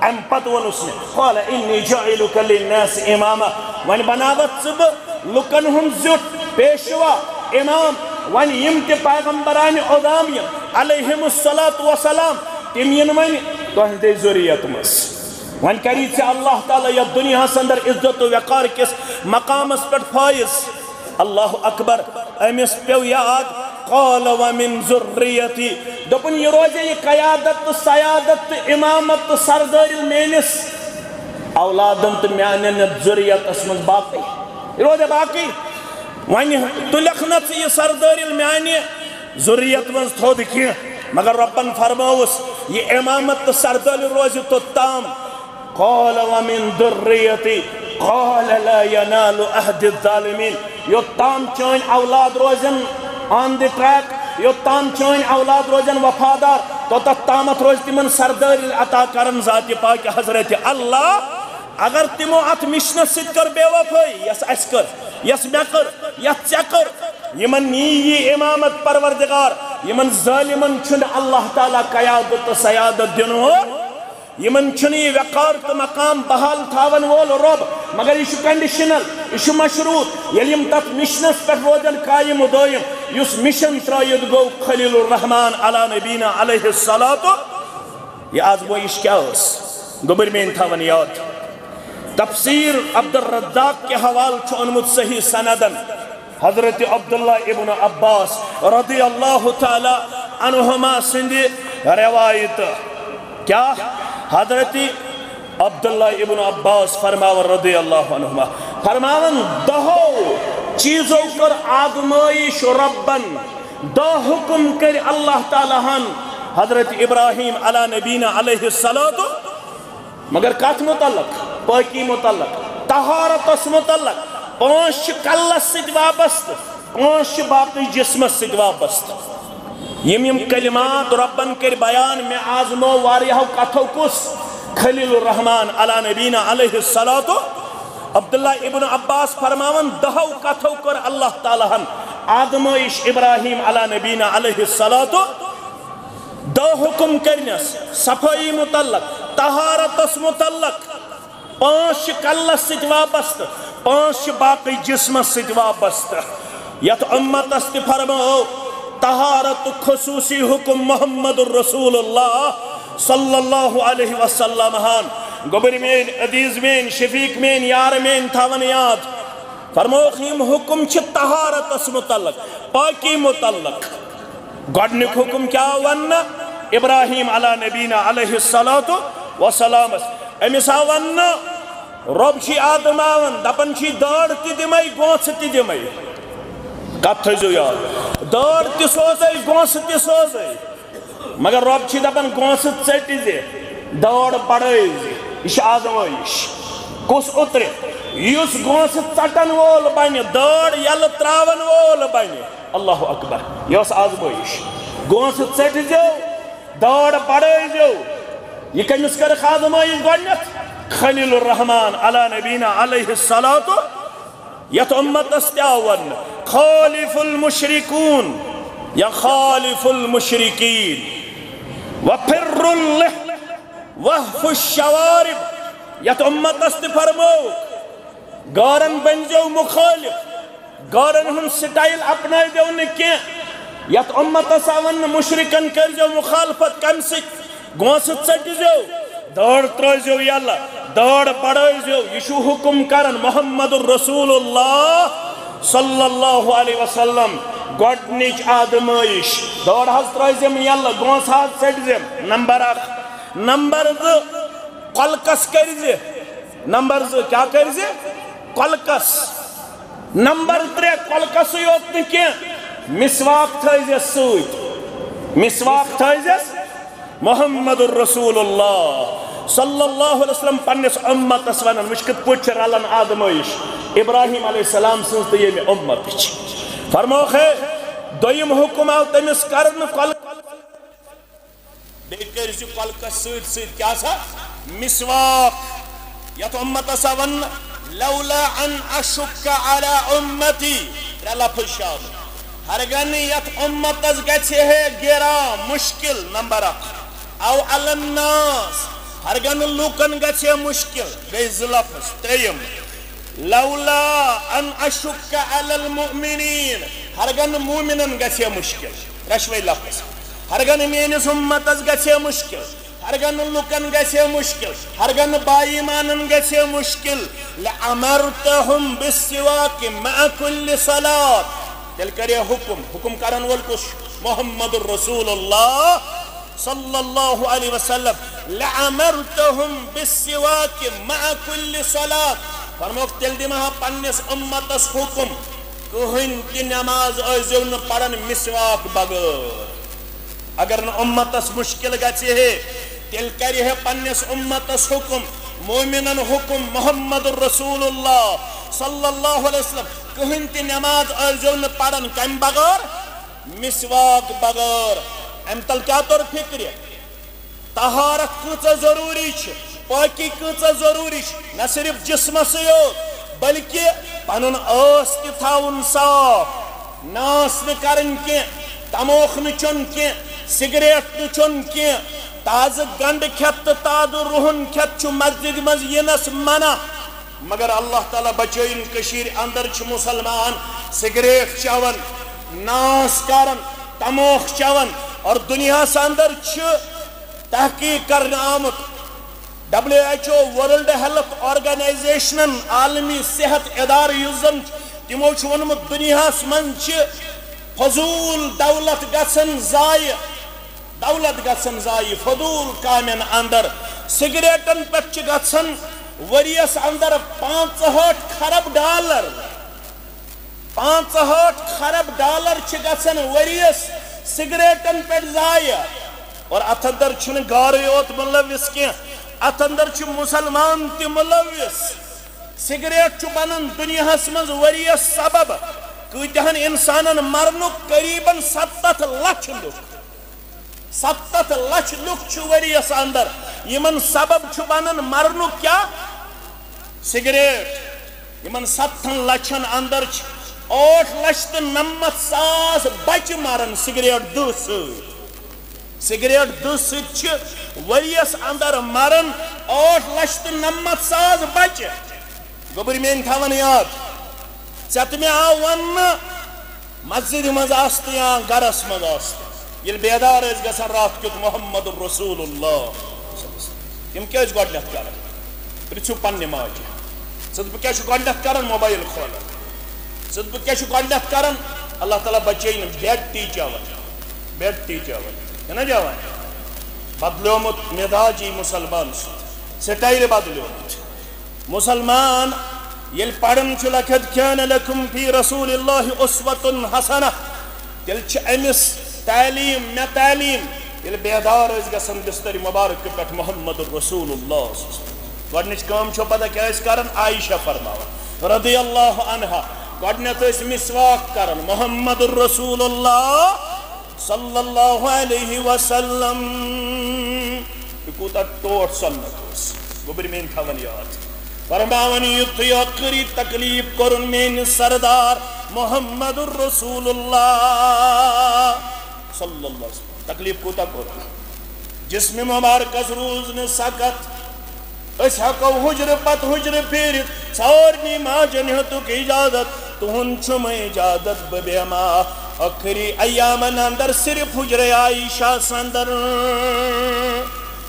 امہِ پتہٕ ووٚنُس مےٚ، "قَالَ إِنِّي جَاعِلُكَ لِلنَّاسِ إِمَامًا"، وۄنۍ بناوتھ ژٕ بہٕ لُکن ہُنٛد زیُٹھ، پیشوا، امام۔ وۄنۍ یِم تہِ پیغمبرانِ عظام یِن علیہم الصلوۃ والسلام، تِم یِن وۄنۍ تُہنٛدے ذُریت منٛز۔ وۄنۍ کری ژےٚ اللہ تعالیٰ یتھ دُنیاہس اندر عزت و وقار کِس مقامس پٮ۪ٹھ فٲیض۔ اللہ اکبر۔ أمِس پیوٚو یاد، "قال ومن ذریتی"۔ دوٚپُن، یہِ روزِ یہِ قیادت تہٕ سیادت تہٕ امامت تہٕ سردٲری میٲنِس اولادن تہٕ میانٮ۪ن یتھ ذُریتس منٛز باقٕے۔ یہِ روزِ باقٕے۔ وۄنۍ تُلکھ نہٕ ژٕ یہِ سردٲری میانہِ ذُریت منٛز تھوٚد کینٛہہ، مگر رۄبن فرمٲوُس، یہِ امامت تہٕ سردٲری روزِ توٚت تام۔ قال ومن ذریتی، قال لا ينال عهد الظالمين۔ یوٚت تام چٲنۍ اولاد روزن on the track، یوٚت تام چٲنۍ اولاد روزن وفادار، توٚتتھ تامتھ روزِ تِمن سردٲری عطا کرن ذاتِ پاکہِ حضرت اللہ۔ اگر تِمو اتھ مِشنس سۭتۍ کٔر بے وفٲیی، یۄس اسہِ کٔر، یۄس مےٚ کٔر، یۄس ژےٚ کٔر، یِمن نی یہِ امامت پروردگار، یِمن ظٲلمن چھُنہٕ اللہ تعالیٰ قیادت تہٕ سیادت دِنہٕ وول، یِمن چھُنہٕ یہِ وقار تہٕ مقام بحال تھاون وول رۄب، مگر یہِ چھُ conditional، یہِ چھُ مشروط۔ ییٚلہِ یِم تتھ مشنس پٮ۪ٹھ روزن قایم و دٲیم، یُس مشن ترٲوِتھ گوٚو خلیل الرحمان علی نبینا علیہ الصلوۃ، یہِ آزمٲیش کیٛاہ ٲس؟ گوٚبرۍ میٲنۍ تھاون یاد، تفسیر عبدالرزاق کہِ حوالہٕ چھُ اوٚنمُت صحیح سندن، حضرت عبداللہ ابن عباس رضی اللہ تعالیٰ عنہما سٕنٛدِ روایتہٕ۔ کیٛاہ؟ حضرت عبداللہ ابن عباس فرماوان رضی اللہ عنہما، فرماوان، دہو چیزو کٔر آزمٲیش رۄبن، دہ حکم کٔرۍ اللہ تعالیٰ ہن حضرت ابراہیم علی نبینا علیہ الصلوۃ، مگر کتھ متعلق؟ پاکی متعلق، طہارتس متعلق۔ پانٛژھ چھِ کلس سۭتۍ وابستہٕ، پانٛژھ چھِ باقٕے جسمس سۭتۍ وابستہٕ۔ یِم یِم کلمات رۄبن کٔرۍ بیان، مےٚ آزمو واریاہو کتھو کُس؟ خلیل الرحمان علی نبینا علیہ الصلوۃ۔ عبداللہ ابن عباس فرماوان، دہو کتھو کٔر اللہ تعالیٰ ہن آزمٲیش ابراہیم علی نبینا علیہ الصلوۃ۔ دہ حکم کٔرنس صفٲیی متعلق، طہارتس متعلق۔ پانٛژھ چھِ کلس سۭتۍ وابستہٕ، پانٛژھ چھِ باقٕے جسمس سۭتۍ وابستہٕ۔ یتھ امتس تہِ فرمٲو طہارت خصوصی حکم محمد رسول اللہ صلی اللہ علیہ وسلم ہن۔ گوٚبرۍ میٲنۍ، عزیز میٲنۍ، شفیق میٲنۍ، یار میٲنۍ تھاون یاد۔ فرمووُکھ، یِم حکم چھِ طہارتس متعلق، پاکی متعلق۔ گۄڈنیُک حکم کیٛاہ آو وننہٕ؟ ابراہیم علی نبینا علیہ الصلوۃ والسلامس۔ أمِس آو وننہٕ، رۄب چھُے آزماوان، دپان چھُے، دٲڑ تہِ دِمے، گونٛژھ تہِ دِمے۔ کتھ تھٲیزیو یاد، دٲڑ تہِ سوزے، گونٛژھ تہِ سوزے۔ مگر رۄب چھُ دپان، گونٛژھ ژٔٹۍ زِ، دٲڑ بڑٲے زِ۔ یہِ چھِ آزمٲیش۔ کُس اُترِ؟ یُس گونٛژھ ژٹن وول بنہِ، دٲڑ یلہٕ تراون وول بنہِ۔ اللہ اکبر۔ یہِ ٲس آزمٲیش۔ گونٛژھ ژٔٹۍ زیو، دٲڑ بڑٲے زیو۔ یہِ کٔمِس کٔرٕکھ آزمٲیش گۄڈنیتھ؟ خلیل الرحمان علی نبینا علیہ الصلوۃ۔ یتھ امتس تہِ آو وننہٕ، خالف المشرکون یا خالف المشرکین وفر اللحى واحفوا الشوارب۔ یتھ امتس تہِ فرموو، غٲرن بٔنزیو مخالف، غٲرن ہُنٛد سٹایل اپنٲوزیو نہٕ کینٛہہ۔ یتھ امتس آو وننہٕ، مشرکن کٔرزیو مخالفت۔ کمہِ سۭتۍ؟ گونٛژھ ژٔٹزیو، دٲڑ ترٲوزیو یلہٕ، دٲڑ بڑٲوزیو۔ یہِ چھُ حکم کران محمد رسول اللہ صلی اللہ علیہ وسلم۔ گۄڈنِچ آزمٲیش، دٲڑ حظ ترٲوزیم یلہٕ، گونٛژھ حظ ژٔٹزیم۔ نمبر اکھ۔ نمبر زٕ، کۄلکس کٔرزِ۔ نمبر زٕ، کیٛاہ کٔرزِ؟ کۄلکس۔ نمبر ترٛےٚ، کۄلکسٕے یوت نہٕ کینٛہہ، مسواک تھٲیزٮ۪س سۭتۍ۔ مسواک تھٲیزٮ۪س۔ محمد رسول اللہ صلی اللہ علیہ وسلم پننِس امتس ونان، وٕچھ کِتھ پٲٹھۍ چھِ رلان آزمٲیش ابراہیم علیہ السلام سٕنٛز تہٕ ییٚمہِ امتٕچ۔ فرمووُکھ، ہے، دوٚیِم حکم آو تٔمِس کرنہٕ، کۄل بیٚیہِ کٔرۍ زِ کۄلکس سۭتۍ سۭتۍ کیٛاہ سا؟ مسواک۔ یتھ امتس آ وننہٕ، لولا ان اشک علی امتی، ترٛےٚ لفظ چھِ آمٕتۍ۔ ہرگن یتھ امتس گژھِ ہے گران، مشکل، نمبر اکھ۔ او علی الناس، ہرگن لوٗکن گژھِ ہے مشکل، گٔے زٕ لفظ۔ ترٛیٚیِم، لولا ان اشک علی المؤمنین، ہرگن مومنن گژھِ ہے مشکل، ترٛٮ۪شوَے لفظ۔ ہرگن میٲنِس امتس گژھِ ہے مشکل، ہرگن لوٗکن گژھِ ہے مشکل، ہرگن با ایمانن گژھِ ہے مشکل، لامرتهم بالسواک مع کل صلاۃ، تیٚلہِ کرِ ہے حکم۔ حکم کرن وول کُس چھُ؟ محمد رسول اللہ صلی اللہ علیہ وسلم، لامرتهم بالسواک مع کل صلاۃ۔ فرمووُکھ، تیٚلہِ دِمہٕ ہا پننِس امتس حکم، کٕہٕنۍ تہِ نماز ٲسۍزیو نہٕ پران مسواک بغٲر۔ اگر نہٕ امتس مشکل گژھِ ہے، تیٚلہِ کرِ ہے پننِس امتس حکم، مومنن حکم، محمد رسول اللہ صلی اللہ علیہ وسلم، کٕہٕنۍ تہِ نماز ٲسۍزیو نہٕ پران کمہِ بغٲر؟ مسواک بغٲر۔ امہِ تل کیٛاہ توٚر فکرِ؟ طہارت کۭژاہ ضروٗری چھِ، پٲکی کۭژاہ ضروٗری چھِ، نہ صرف جسمسٕے یوت، بلکہِ پنُن ٲس تہِ تھاوُن صاف۔ ناس نہٕ کرٕنۍ کینٛہہ، تموکھ نہٕ چیوٚن کینٛہہ، سگریٹ نہٕ چیوٚن کینٛہہ، تازٕ گنڈٕ کھٮ۪تھ تہٕ تازٕ رُہُن کھٮ۪تھ چھُ مسجدِ منٛز یِنس منع۔ مگر اللہ تعالیٰ بچٲیِن، کٔشیٖرِ اندر چھِ مسلمان سگریٹ چٮ۪وان، ناس کران، تموکھ چٮ۪وان، اور دُنیاہس اندر چھِ تحقیق کرنہٕ آمُت، W H O, world health آرگنائزیشنن، عالمی صحت ادارٕ یُس زن، تِمو چھُ ووٚنمُت، دُنیاہس منٛز چھِ فضوٗل دولت گژھان ضایع، دولت گژھان ضایع فضوٗل کامٮ۪ن اندر۔ سگریٹن پٮ۪ٹھ چھِ گژھان ؤریس اندر پانٛژہٲٹھ خرب ڈالر، پانٛژہٲٹھ خرب ڈالر چھِ گژھان ؤریس سگریٹن پٮ۪ٹھ ضایع۔ اور اتھ اندر چھُنہٕ گارٕے یوت مُلوث کینٛہہ، اتھ اندر چھِ مسلمان تہِ مُلوث۔ سگریٹ چھُ بنان دُنیاہس منٛز ؤریس سبب کۭتیاہن انسانن مرنُک، قریباً ستتھ لچھ لُکھ۔ ستتھ لچھ لُکھ چھِ ؤریس اندر، یِمن سبب چھُ بنان مرنُک کیٛاہ؟ سگریٹ۔ یِمن ستتھن لچھن اندر چھِ ٲٹھ لچھ تہٕ نمتھ ساس بچہِ مران سگریٹ دٕہ سۭتۍ۔ سگریٹ دٕہ سۭتۍ چھِ ؤریس اندر مران ٲٹھ لچھ تہٕ نمتھ ساس بچہِ۔ گوٚبُر میٲنۍ تھاوان یاد، ژےٚ تہٕ مےٚ آو وننہٕ، مسجدِ منٛز آستہٕ یا گرس منٛز آستہٕ، ییٚلہِ بیدار ٲسۍ گژھان راتھ کیُتھ محمد رسول اللہ، تِم کیٛاہ ٲسۍ گۄڈٕنٮ۪تھ کران؟ پرٛژھِو پننہِ ماجہِ۔ ژٕ تہٕ بہٕ کیٛاہ چھُ گۄڈٕنٮ۪تھ کران؟ موبایل کھولان۔ ژٕ تہٕ بہٕ کیٛاہ چھُ گۄڈٕنٮ۪تھ کران؟ اللہ تعالیٰ بچٲیِن، بیڈ ٹی چٮ۪وان، بیڈ ٹی چٮ۪وان، چھِنہ چٮ۪وان؟ بدلیومُت مزاجی مسلمان سُنٛد، سٹایلہِ بدلیومُت۔ مسلمان ییٚلہِ پران چھُ، لقد کان لکم فی رسول اللہ اسوۃ حسنہ، تیٚلہِ چھِ أمِس تعلیٖم، مےٚ تعلیٖم، ییٚلہِ بیدار ٲسۍ گژھان بسترِ مبارک پٮ۪ٹھ محمد رسول اللہ۔ گۄڈٕنِچ کٲم چھو پتہ کیٛاہ ٲسۍ کران؟ عائشہ فرماوان رضی اللہ عنہا، گۄڈٕنٮ۪تھ ٲسۍ مسواک کران محمد رسول اللہ صلی اللہ علیہ وسلم۔ یہِ کوٗتاہ ٹوٹھ سنت اوس، گوٚبرۍ میٲنۍ تھاوان یاد۔ فرماوان، یُتھُے ٲخری تکلیف کوٚرُن میٲنِس سردار محمد رسول اللہ صلی اللہ علیہ وسلم، تکلیف کوٗتاہ کوٚرُن؟ جسمِ مبارکس روٗز نہٕ سکت۔ أسۍ ہٮ۪کو حجرٕ پتہٕ حجرٕ پھیرِتھ، سارنٕے ماجن ہیوٚتُکھ اجازت، تُہُنٛد چھُم اجازت، بہٕ بیٚہمہٕ ٲخری ایامن اندر صرف حجرے عائشہ اندر۔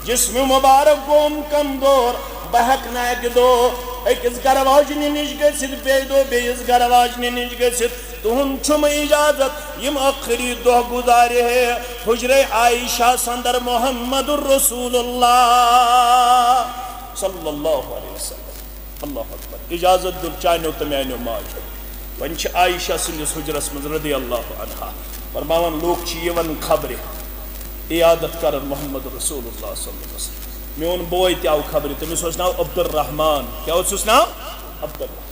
جسمِ مبارک گوٚوُم کمزور، بہٕ ہٮ۪کہٕ نہٕ اکہِ دۄہ أکِس گرٕ واجنہِ نِش گٔژھِتھ، بیٚیہِ دۄہ بیٚیِس گرٕ واجنہِ نِش گٔژھِتھ۔ تُہُنٛد چھُم اجازت، یِم ٲخری دۄہ گُزارِ ہے حجرے عائشہ اندر محمد رسول اللہ صلی اللہ علیہ وسلم۔ اللہ اکبر۔ اجازت دیُت چانیو تہٕ میانیو ماجو۔ وۄنۍ چھِ عائشہ سٕنٛدِس حجرس منٛز رضی اللہ عنہا۔ فرماوان، لوٗکھ چھِ یِوان خبرِ، عیادت کران محمد رسول اللہ صلی اللہ علیہ وسلم۔ میون بوے تہِ آو خبرِ، تٔمِس اوس ناو عبدالرحمان۔ کیٛاہ اوسُس ناو؟ عبدالرحمان۔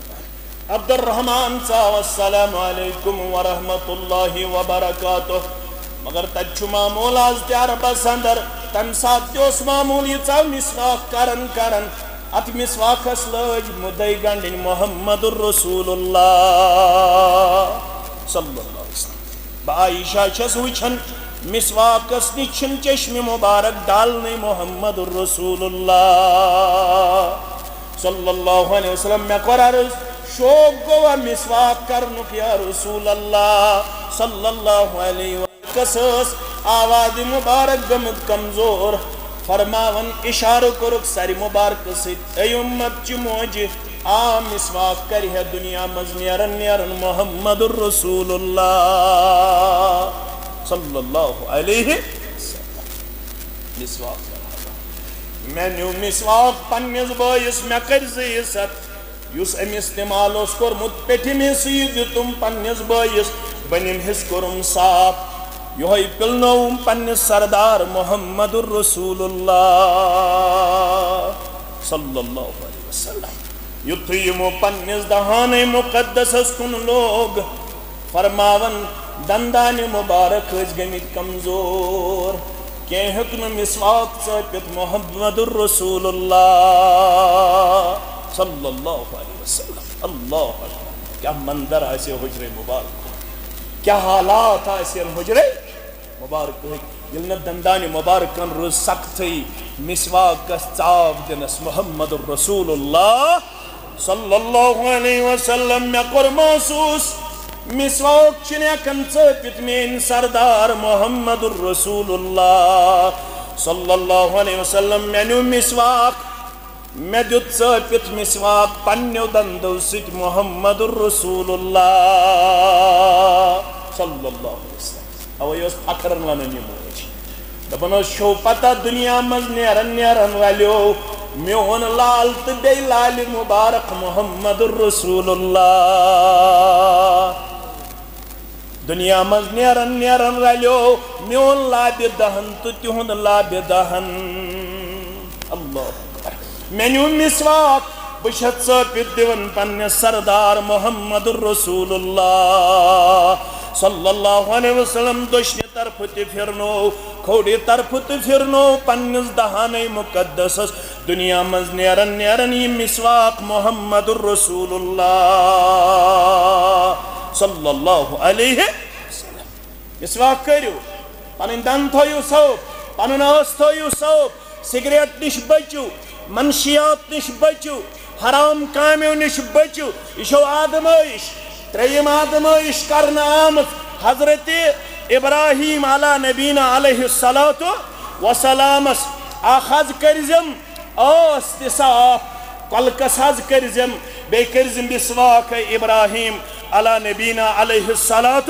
عبدالرحمان ژاو، السلام علیکم ورحمۃ اللہ وبرکاتہ۔ مگر تتہِ چھُ معموٗل آز تہِ عربس اندر، تمہِ ساتہٕ تہِ اوس معموٗل، یہِ ژاو مسواک کران کران، اتھ مسواکس لٲج مُدے گنڈٕنۍ محمد رسول اللہ صلی اللہ علیہ وسلم۔ بہٕ عائشہ چھَس وٕچھان، مسواکس نِش چھِنہٕ چشمِ مبارک ڈالنٕے محمد رسول اللہ صلی اللہ علیہ وسلم۔ مےٚ کوٚر عرض، شوق گوٚوا مسواک کرنُک یا رسول اللہ صلی اللہ علیہ وسلم؟ کس ٲس آواز مبارک گٔمٕژ کمزور، فرماوان اشارٕ کوٚرُکھ سرِ مبارکہٕ سۭتۍ، اے اُمت چہِ موجہِ، آ مسواک کرِ ہے دُنیا منٛز نیران نیران محمد رسول اللہ صلی اللہ علیہ وسلم۔ مسواک کران۔ مےٚ نیوٗ مسواک پننِس بٲیِس، مےٚ کٔرۍ زِ عزت۔ یُس أمۍ استعمال اوس کوٚرمُت پیٚٹھمہِ سۭتۍ، دیُتُم پننِس بٲیِس، بٔنِم حصہٕ کوٚرُم صاف۔ یِہوٚے پِلنووُم پننِس سردار محمد رسول اللہ صلی اللہ علیہ وسلم۔ یُتھُے یِمو پننِس دہانَے مُقدسَس کُن لوگ، فرماوان، دندانِ مبارک ٲسۍ گٔمٕتۍ کمزور، کینٛہہ ہیوٚک نہٕ مسواک ژٲپِتھ محمد رسول اللہ صلی اللہ علیہ وسلم۔ اللہ اکبر، کیٛاہ منظر آسہِ حجرے مبارک۔ کیٛاہ حالات آسن حجرے مبارکہٕ ہٕنٛدۍ، ییٚلہِ نہٕ دندانہِ مبارکن روٗز سختٕے مسواکس ژاو دِنس۔ محمد رسول اللہ صلی اللہ علیہ وسلم، مےٚ کوٚر محسوٗس، مسواک چھِنہٕ ہٮ۪کان ژٲپِتھ میٲنۍ سردار محمد رسول اللہ صلی اللہ علیہ وسلم۔ مےٚ نیوٗ مسواک، مےٚ دیُت ژٲپِتھ مسواک پننیو دندو سۭتۍ محمد رسول اللہ صلی اللہ علیہ وسلم۔ اوے اوس فخرن ونان یہِ موج۔ دپان اوس، چھو پتہ، دنیا منٛز نیران نیران رلیو میون لال تہٕ بیٚیہِ لالہِ مبارک محمد رسول اللہ۔ دنیا منٛز نیران نیران رلیو میون لابِ دہن تہٕ تِہُنٛد لابِ دہن۔ اللہ اکبر۔ مےٚ نیوٗ مسواک، بہٕ چھَس ژٲپِتھ دِوان پننِس سردار محمد رسول اللہ صلی اللہ علیہ وسلم۔ دٔچھنہِ طرفہٕ تہِ پھِرنو، کھوٚورِ طرفہٕ تہِ پھِرنو پننِس دہانَے مُقدسَس۔ دُنیا منٛز نیران نیران یہِ مسواک محمد رسول اللہ صلی اللہ علیہ وسلم۔ مسواک کٔرِو، پنٕنۍ دَنٛد تھٲیِو صاف، پنُن ٲس تھٲیِو صاف، سگریٹ نِش بٔچِو، منشیات نِش بٔچِو، حرام کامیو نِش بٔچِو۔ یہِ چھو آزمٲیش۔ ترٛیٚیِم آزمٲیش کرنہٕ آمٕژ حضرت ابراہیم علی نبینا علیہ الصلوۃ وسلامس۔ اکھ حظ کٔرزٮ۪م ٲس تہِ صاف، کۄلکس حظ کٔرزٮ۪م، بیٚیہِ کٔرزٮ۪م مسواک ابراہیم علی نبینا علیہ الصلوۃ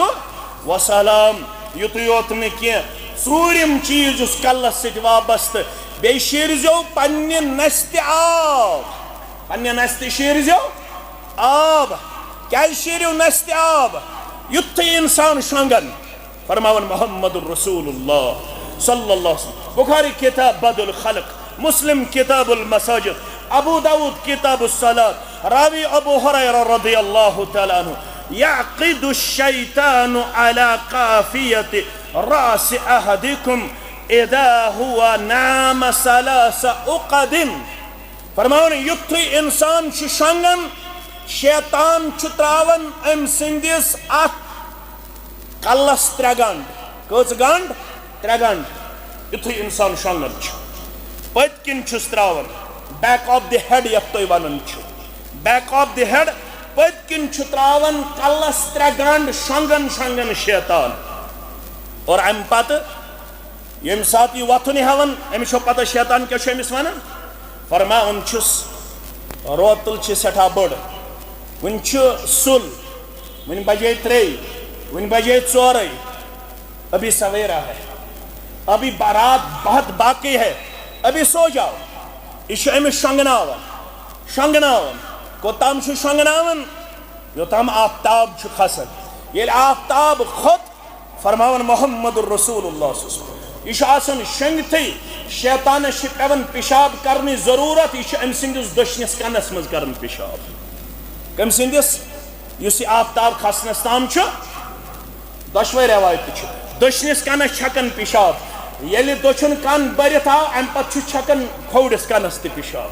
وسلام۔ یُتُے یوت نہٕ کینٛہہ، ژوٗرِم چیٖز یُس کلس سۭتۍ وابستہٕ، بیٚیہِ شیٖرزیو پننہِ نستہِ آب، پننہِ نستہِ شیٖرزیو آب۔ کیٛازِ شیٖرِو نستہِ آب؟ یُتھُے انسان شۄنٛگن، فرماوان محمد رسول اللہ صلی اللہ علیہ وسلم۔ بخاری کتاب بدء الخلق، مسلم کتاب المساجد، ابو داود کتاب الصلاۃ۔ راوی ابو ہریرہ رضی اللہ تعالیٰ عنہ، یعقد الشیطان علی قافیۃ راس احدکم اذا هو نام ثلاث عقد۔ فرماوان، یُتھُے انسان چھُ شۄنٛگان، شیطان چھُ تراوان أمۍ سٕنٛدِس اتھ کلس ترٛےٚ گنٛڈ۔ کٔژ گنٛڈ؟ ترٛےٚ گنٛڈ۔ یُتھُے انسان شۄنٛگان چھُ، پٔتۍ کِنۍ چھُس تراوان، back of the head یتھ تُہۍ ونان چھِو، back of the head، پٔتۍ کِنۍ چھُ تراوان کلس ترٛےٚ گنٛڈ شۄنٛگان شۄنٛگان شیطان۔ اور امہِ پتہٕ ییٚمہِ ساتہٕ یہِ وۄتھُن ہٮ۪وان، أمِس چھو پتہ شیطان کیٛاہ چھُ أمِس ونان؟ فرماوان چھُس، روتل چھِ سٮ۪ٹھاہ بٔڑ، وٕنہِ چھُ سُل، وٕنہِ بجے ترٛے، وٕنہِ بجے ژورے، ابھی سویرا ہے، ابھی رات بہت باقی ہے، ابھی سو جاؤ۔ یہِ چھُ أمِس شۄنٛگناوان، شۄنٛگناوان۔ کوٚتام چھُ شۄنٛگناوان؟ یوٚتام آفتاب چھُ کھسان۔ ییٚلہِ آفتاب کھوٚت، فرماوان محمد رسول اللہ صلی اللہ علیہ وسلم، یہِ چھُ آسان شۄنٛگتھٕے، شیطانس چھِ پٮ۪وان پِشاب کرنٕچ ضروٗرت، یہِ چھُ أمۍ سٕنٛدِس دٔچھنِس کنس منٛز کران پِشاب۔ کٔمۍ سٕنٛدِس؟ یُس یہِ آفتاب کھسنس تام چھُ، دۄشوے رٮ۪وایتہٕ چھِ۔ دٔچھنِس کنس چھکان پِشاب، ییٚلہِ دٔچھُن کن بٔرِتھ آو، امہِ پتہٕ چھُ چھکان کھوورِس کنس تہِ پِشاب۔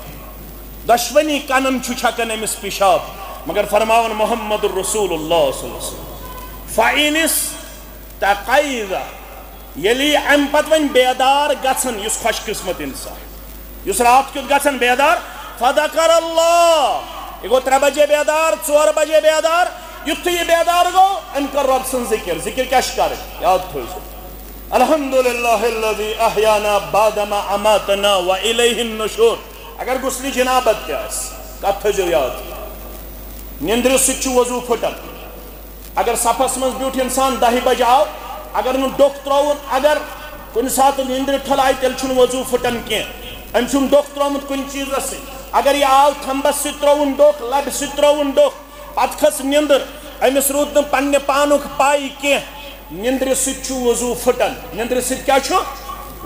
دۄشوٕنی کنن چھُ چھکان أمِس پِشاب، مگر فرماوان محمد رسول اللہ صلی اللہ علیہ وسلم، فَإِنِ اسْتَيْقَظَ، ییٚلہِ یہِ امہِ پتہٕ وۄنۍ بیدار گژھن، یُس خوش قسمت انسان، یُس راتھ کیُتھ گژھن بیدار، فذکر اللہ، یہِ گوٚو ترٛےٚ بجے بیدار، ژور بجے بیدار، یُتھُے یہِ بیدار گوٚو، أمۍ کٔر رۄب سٕنٛز ذِکِر۔ ذِکِر کیٛاہ چھِ کَرٕنۍ؟ یاد تھٲوزیو، الحمد للہ الذی احیانا بعد ما اماتنا و الیہ النشور۔ اگر غسلِ جنابت تہِ آسہِ، کَتھ تھٲوزیو یاد، نیٚنٛدرِ سۭتۍ چھُ وضوٗ پھٕٹان۔ اگر صفس منٛز بیوٗٹھ انسان دَہہِ بجہِ آو، اگر نہٕ ڈوٚکھ ترٛووُن، اگر کُنہِ ساتہٕ نیٚنٛدرِ ٹھٔل آیہِ، تیٚلہِ چھُنہٕ وضوٗ پھٕٹان کینٛہہ۔ أمۍ چھُنہٕ ڈوٚکھ ترٛوومُت کُنہِ چیٖزس سۭتۍ۔ اگر یہِ آو تھمبس سۭتۍ ترٛووُن ڈوٚکھ، لبہِ سۭتۍ ترٛووُن ڈوٚکھ، پتہٕ کھٔژ نیٚنٛدٕر، أمِس روٗد نہٕ پننہِ پانُک پَے کینٛہہ۔ نیٚنٛدرِ سۭتۍ چھُ وضوٗ پھٕٹان۔ نیٚنٛدرِ سۭتۍ کیٛاہ چھُ؟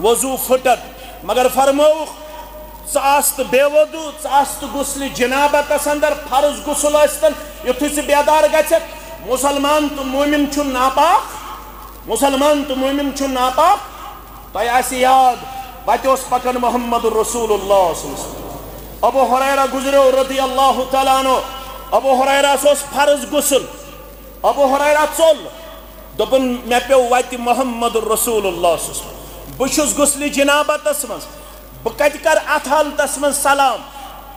وضوٗ پھٕٹان۔ مگر فرمووُکھ، ژٕ آس تہٕ بے وضوٗ، ژٕ آس تہٕ غسلِ جنابتس اندر، فرض غسل ٲسۍتن، یُتھُے ژٕ بیدار گژھکھ، مسلمان تہٕ مومن چھُ ناپاک، مسلمان تہٕ مومن چھُ ناپاک۔ تۄہہِ آسہِ یاد، وتہِ اوس پکان محمد رسول اللہ صلی اللہ علیہ وسلم۔ ابو ہریرہ گزریو رضی اللہ تعالیٰ عنہ۔ ابو ہریرہس اوس فرض غسل۔ ابو ہریرہ ژوٚل۔ دوٚپُن، مےٚ پیوٚو وَتہِ محمد رسول اللہ صلی اللہ علیہ وسلم۔ بہٕ چھُس غسلِ جنابتس منٛز، بہٕ کَتہِ کَرٕ اَتھ حالتس منٛز سلام؟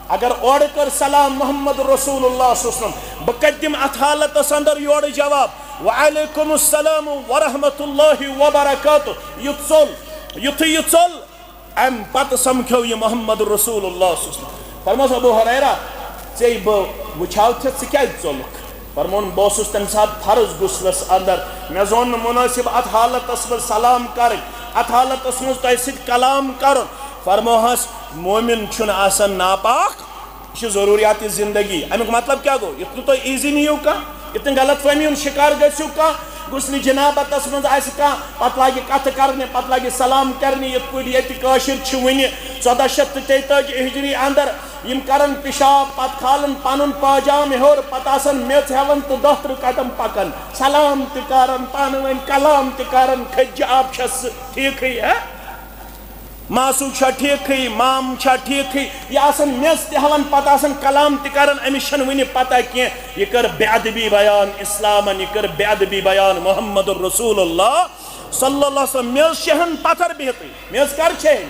اگر اورٕ کٔر سلام محمد رسول اللہ صلی اللہ علیہ وسلم، بہٕ کَتہِ دِمہٕ اَتھ حالتس اندر یورٕ جواب، "وعلیکم السلام ورحمۃ اللہ وبرکاتہ"؟ یہِ ژوٚل، یُتھُے یہِ ژوٚل، امہِ پتہٕ سمکھیو یہِ محمد رسول اللہ صلی اللہ علیہ وسلم۔ فرموس، "ابو ہریرہ، ژے بہٕ وٕچھاو تھے، ژٕ کیازِ ژوٚلُکھ؟" فرمون، "بہٕ اوسُس تمہِ ساتہٕ فرض غسلس اندر، مےٚ زون نہٕ مناسب اتھ حالتس منٛز سلام کرٕنۍ، اتھ حالتس منٛز تۄہہِ سۭتۍ کلام کرُن۔" فرموہس، مومن چھُنہٕ آسان ناپاک، یہِ چھِ ضروریات زندگی۔ امیُک مطلب کیٛاہ گوٚو؟ یُتھ نہٕ تُہۍ ایٖزی نِیِو کانٛہہ، یُتھ نہٕ غلط فہمی ہُنٛد شکار گٔژھِو کانٛہہ، غسلِ جنابتس منٛز آسہِ کانٛہہ، پتہٕ لاگہِ کتھٕ کرنہِ، پتہٕ لاگہِ سلام کرنہِ، یِتھ پٲٹھۍ ییٚتہِ کٲشِر چھِ وُنہِ ژۄداہ شیٚتھ تہٕ تیٚتٲجی ہجری اندر، یِم کرن پِشاب، پتہٕ کھالن پنُن پاجام ہیوٚر، پتہٕ آسن میٚژ ہٮ۪وان تہٕ دۄہ ترٕہ قدم پکان، سلام تہِ کران، پانہٕ ؤنۍ کلام تہِ کران، کھٔجہِ آب چھس ٹھیٖکھٕے، ہا؟ ماسو چھا ٹھیکھٕے، مام چھا ٹھیکھٕے، یہِ آسان میٚژ تہِ ہٮ۪وان، پتہٕ آسان کلام تہِ کران، أمِس چھنہٕ وُنہِ پتہ کینٛہہ۔ یہِ کٔر بے ادبی بیان اسلامن، یہِ کٔر بے ادبی بیان محمد رسول اللہ صلی اللہ علیہ وسلم۔ میٚژ چھِ ہن پتھر بِہتٕے، میٚژ کر چھے؟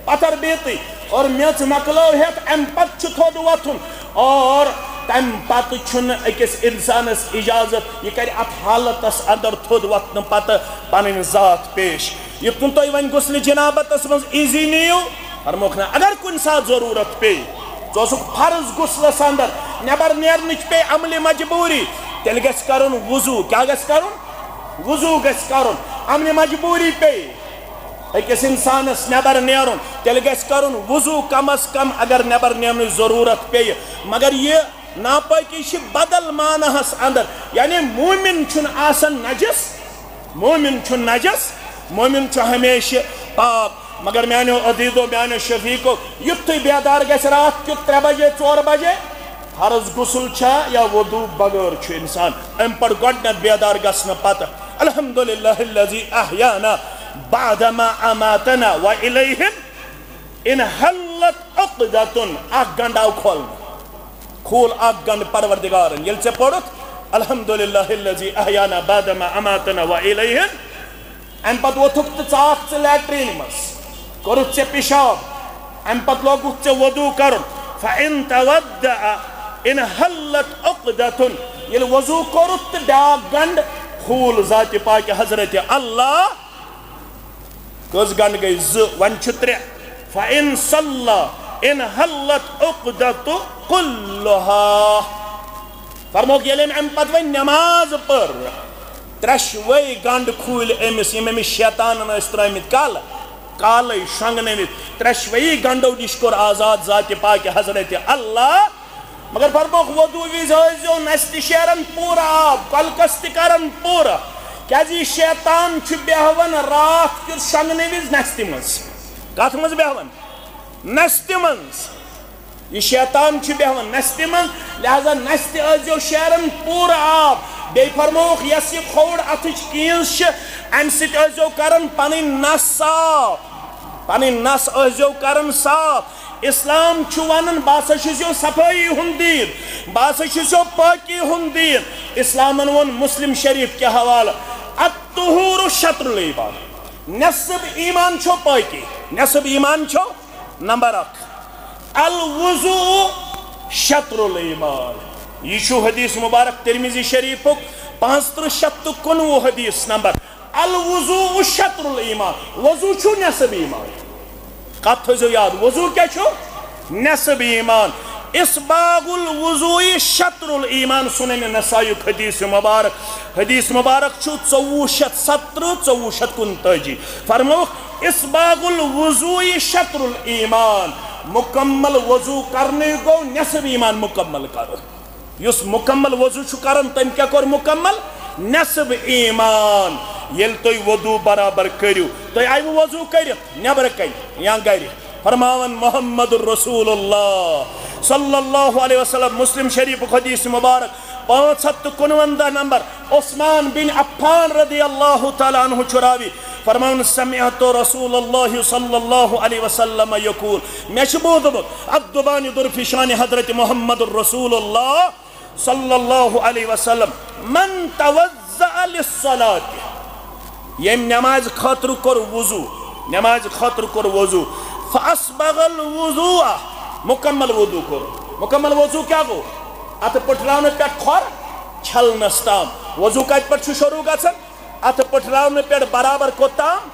پتھر بِہتٕے۔ اور میٚژ مۄکلٲو ہٮ۪تھ، امہِ پتہٕ چھُ تھوٚد وۄتھُن۔ اور تمہِ پتہٕ چھُنہٕ أکِس انسانس اجازت یہِ کرِ اتھ حالتس اندر تھوٚد وۄتھنہٕ پتہٕ پنٕنۍ ذات پیش۔ یُتھ نہٕ تُہۍ وۄنۍ غسلِ جنابتس منٛز ایٖزی نِیِو۔ فرموکھ نہ، اگر کُنہِ ساتہٕ ضروٗرت پیٚیہِ، ژٕ اوسُکھ فرض غسلس اندر، نٮ۪بر نیرنٕچ پیٚیہِ عملہِ مجبوٗری، تیٚلہِ گژھِ کرُن وضوٗ۔ کیٛاہ گژھِ کرُن؟ وضوٗ گژھِ کرُن۔ عملہِ مجبوٗری پیٚیہِ أکِس انسانس نٮ۪بر نیرُن، تیٚلہِ گژھِ کرُن وضوٗ کم از کم، اگر نٮ۪بر نیرنٕچ ضروٗرت پیٚیہِ۔ مگر یہِ ناپٲکی چھِ بدل معناہس اندر، یعنی مومن چھُنہٕ آسان نجس، مومن چھُنہٕ نجس، مومن چھُ ہمیشہِ پاک۔ مگر میانیو عزیزو، میانیو شفیقو، یُتھُے بیدار گژھِ راتھ کیُتھ ترٛےٚ بجے، ژور بجے، فرض غسل چھا یا وضو بغٲر چھُ انسان، امہِ پتہٕ گۄڈٕنیتھ بیدار گژھنہٕ پتہٕ، الحمدللہ الذی احیانا بعدما اماتنا و الیہ انحلت عقدۃ، اکھ گنڈ آو کھولنہٕ۔ کھول اکھ گنڈ پروردگارن۔ ییٚلہِ ژےٚ پوٚرُتھ، الحمدللہ الذی احیانا بعدما اماتنا و الیہ، امہِ پتہٕ ووتھُکھ تہٕ ژاکھ ژٕ لیٹرین منٛز، کوٚرُتھ ژےٚ پِشاب، امہِ پتہٕ لوگُتھ ژےٚ وضو کرُن، فان تودع، انحلت عقدۃ، ییٚلہِ وضو کوٚرُتھ تہٕ بیاکھ گنڈ کھول ذاتِ پاکِ حضرت اللہ، کٔژ گنڈ گٔے؟ زٕ، وۄنۍ چھِ ترٛےٚ۔ فَإِن صَلَّى انْحَلَّتْ عُقْدَةُ كُلُّهَا۔ فرموکھ، ییٚلہِ أمۍ اَمہِ پتہٕ وۄنۍ نٮ۪ماز پٔر، ترٛٮ۪شوَے گنڈ کھوٗلۍ أمِس، یِم أمِس شیطانن ٲسۍ ترٛٲومٕتۍ کالہٕ، کالَے شۄنٛگنٲومٕتۍ، ترٛٮ۪شوَے گنڈو نِش کوٚر آزاد ذاتِ پاکِ حضرت اللہ۔ مگر فرموکھ، وضو وِزِ ٲسۍزیو نستہِ شیران پوٗرٕ آب، کۄلکس تہِ کران پوٗرٕ۔ کیازِ یہِ شیطان چھُ بیہوان راتھ کِس شۄنٛگنہٕ وِزِ نستہِ منٛز۔ کتھ منٛز بیہوان؟ نستہِ منٛز۔ یہِ شیطان چھُ بیہوان نستہِ منٛز، لہذا نستہِ ٲسۍزیو شیران پوٗرٕ آب۔ بیٚیہِ فرمووُکھ، یۄس یہِ کھووُر اَتھٕچ کیٖنٛز چھِ، اَمہِ سۭتۍ ٲسۍزیو کران پنٕنۍ نس صاف، پنٕنۍ نس ٲسۍزیو کران صاف۔ اسلام چھُ ونان، بہٕ ہسا چھُس یو صفٲیی ہُنٛد دیٖن، بہٕ ہسا چھُس یو پٲکی ہُنٛد دیٖن۔ اسلامن ووٚن مسلم شریف کہِ حوالہٕ، "الطہور شطر الایمان"، نصف ایمان چھو پٲکی، نصف ایمان چھو نمبر اکھ۔ الوضوء شطر الایمان، یہِ چھُ حدیث مبارک ترمذی شریفُک پانٛژترٕٛہ شیٚتھ تہٕ کُنوُہ حدیث نمبر۔ الوضوء شطر الایمان، وضو چھُ نصف ایمان۔ کتھ تھٲیزیو یاد، وضو کیٛاہ چھُ؟ نصف ایمان۔ اسباغ الوضوء شطر الایمان، سنن نسائیُک حدیث مبارک، حدیث مبارک چھُ ژوٚوُہ شیٚتھ ستترٕٛہ، ژوٚوُہ شیٚتھ کُنتٲجی۔ فرمووُکھ، اسباغ الوضوء شطر الایمان، مکمل وضو کرنُے گوٚو نصف ایمان مکمل کرُن۔ یُس مکمل وضو چھُ کران، تٔمۍ کیٛاہ کوٚر مکمل؟ نصف ایمان۔ ییٚلہِ تُہۍ وضو برابر کٔرِو، تُہۍ آیوٕ وضو کٔرِتھ نٮ۪برٕ کنہِ یا گرِ، فرماوان محمد رسول اللہ صلی اللہ علیہ وسلم، مسلم شریفُک حدیث مبارک، پانٛژھ ہتھ تہٕ کُنوَنزاہ نمبر، عثمان بن عفان رضی اللہ تعالیٰ عنہ چھُ راوی، فرماوان، سمعت رسول اللہ صلی اللہ علیہ وسلم یقول، مےٚ چھُ بوٗزمُت، اتھ دُبانہِ دُرفشانہِ حضرت محمد رسول اللہ صلی اللہ علیہ وسلم، من توضأ للصلاة، ییٚمۍ نمازِ خٲطرٕ کوٚر وضو، نمازِ خٲطرٕ کوٚر وضو، فاسبغ الوضوء، مکمل وضو کوٚر۔ مکمل وضو کیٛاہ گوٚو؟ اَتھٕ پٔٹھراونہٕ پٮ۪ٹھ کھۄر چھلنس تام۔ وضو کتہِ پٮ۪ٹھ چھُ شروع گژھان؟ اَتھٕ پٔٹھراونہٕ پٮ۪ٹھ برابر کوٚت تام؟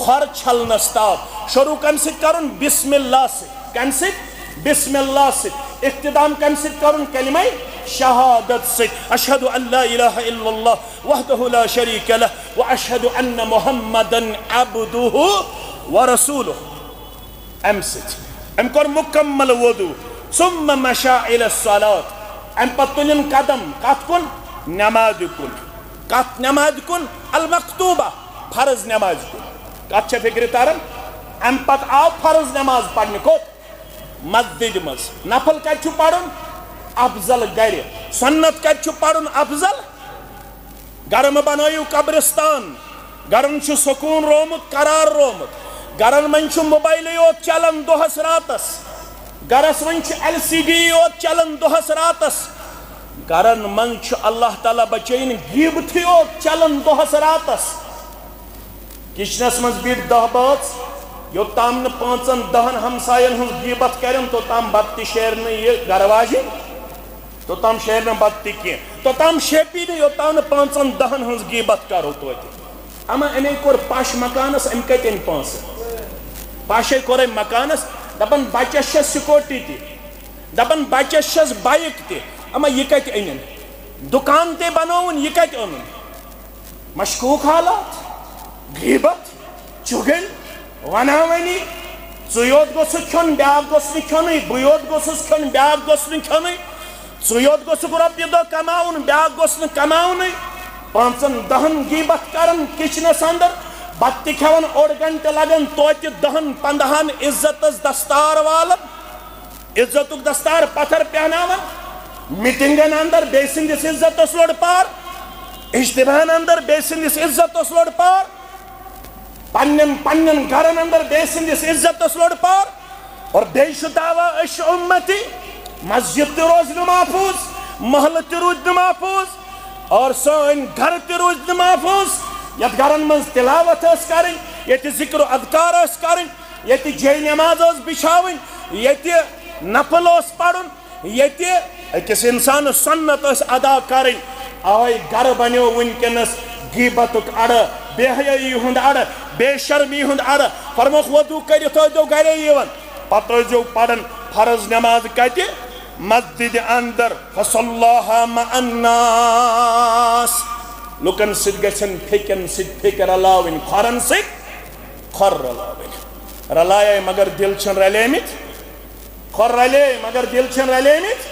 کھۄر چھلنس تام۔ شروع کمہِ سۭتۍ کرُن؟ بسم اللہ سۭتۍ۔ کمہِ سۭتۍ؟ بسم اللہ سۭتۍ۔ اختتام کمہِ سۭتۍ کرُن؟ کلمہ شہادت سۭتۍ، اشہد ان لا الہ الا اللہ وحدہ لا شریک لہ و اشہد ان محمدا عبدہ و رسولہ۔ امہِ سۭتۍ، أمۍ کوٚر مکمل وضو۔ ثم مشى الى الصلاة، امہِ پتہٕ تُلِن قدم کتھ کُن؟ نمازِ کُن۔ کتھ نمازِ کُن؟ المکتوبہ، فرض نمازِ کُن۔ کتھ چھےٚ فکرِ تران؟ امہِ پتہٕ آو فرض نماز پرنہِ کوٚت؟ مسجدِ منٛز۔ نفل کتہِ چھُ پرُن؟ افضل گرِ۔ سنت کتہِ چھُ پرُن افضل؟ گرٕ مہٕ بنٲیِو قبرستان۔ گرن چھُ سکوٗن رومُت، قرار رومُت۔ گرن منٛز چھُ موبایلٕے یوت چلان دۄہس راتس۔ گرس منٛز چھُ ایل سی ڈی یوت چلان دۄہس راتس۔ گرن منٛز چھُ، اللہ تعالیٰ بچٲیِن، غیبتھٕے یوت چلان دۄہس راتس۔ کچنس منٛز بیٖٹھ دَہ بٲژ، یوٚتام نہٕ پانٛژن دَہن ہمساین ہٕنٛز غیبت کرن، توٚتام بتہٕ تہِ شیرِ نہٕ یہِ گرٕ واجِنۍ، توٚتام شیرِ نہٕ بتہٕ تہِ کینٛہہ، توٚتام شیپی نہٕ، یوٚتام نہٕ پانٛژن دَہن ہٕنٛز غیبت کرو توتہِ۔ اما أمۍ کوٚر پش مکانس، أمۍ کتہِ أنۍ پونٛسہٕ؟ پشے کوٚر أمۍ مکانس، دپان بچس چھےٚ سکوٹی تہِ، دپان بچس چھس بایک تہِ، اما یہِ کتہِ أنِن؟ دُکان تہِ بنووُن، یہِ کتہِ اوٚنُن؟ مشکوک حالات، غیبت، چُغل، وناونی، ژٕ یوت گوٚژھُکھ کھیوٚن، بیاکھ گوٚژھ نہٕ کھیوٚنُے، بہٕ یوت گوٚژھُس کھیوٚن، بیاکھ گوٚژھ نہٕ کھیوٚنُے، ژٕ یوت گوٚژھُکھ رۄپیہِ دہ کماوُن، بیاکھ گوٚژھ نہٕ کماونُے۔ پانٛژن دہن غیبت کران کچنس اندر، بتہٕ تہِ کھٮ۪وان اوٚڑ گنٹہٕ، لگان توتہِ دہن پندہن عزتس دستار والان، عزتُک دستار پتھر پہناوان، میٹنگن اندر بیٚیہِ سٕنٛدِس عزتس لوٚڑ پار، اجتماعن اندر بیٚیہِ سٕنٛدِس عزتس لوٚڑ پار، پننٮ۪ن پننٮ۪ن گرن اندر بیٚیہِ سٕنٛدِس عزتس لوٚڑ پار۔ اور بیٚیہِ چھُ دعویٰ أسۍ چھِ اُمتی، مسجد تہِ روزِ نہٕ محفوظ، محلہٕ تہِ روٗدۍ نہٕ محفوظ، اور سٲنۍ گرٕ تہِ روٗدۍ نہٕ محفوظ۔ یتھ گرن منٛز تلاوت ٲس کرٕنۍ، ییٚتہِ ذکر و اذکار ٲسۍ کرٕنۍ، ییٚتہِ جے نماز ٲس بچھاوٕنۍ، ییٚتہِ نفل اوس پرُن، ییٚتہِ أکِس اِنسانَس سُنت ٲس ادا کرٕنۍ، آے گرٕ بنیو وٕنکیٚنَس غیبتُک اَڈٕ، بے حیٲیی ہُنٛد اَڈٕ، بے شرمی ہُنٛد اَڈٕ۔ فرموکھ، وضو کٔرِتھ ٲسۍزیو گرے یِوان، پتہٕ ٲسۍزیو پران فرض نماز کتہِ؟ مسجدِ اندر۔ فصلاها مع الناس۔ لُکن سۭتۍ گژھن پھیٚکٮ۪ن سۭتۍ پھیٚکہِ رلاوٕنۍ، کھۄرن سۭتۍ کھۄر رلاوٕنۍ۔ رلایے مگر دِل چھِنہٕ رلیمٕتۍ۔ کھۄر رلے، مگر دِل چھِنہٕ رلیمٕتۍ،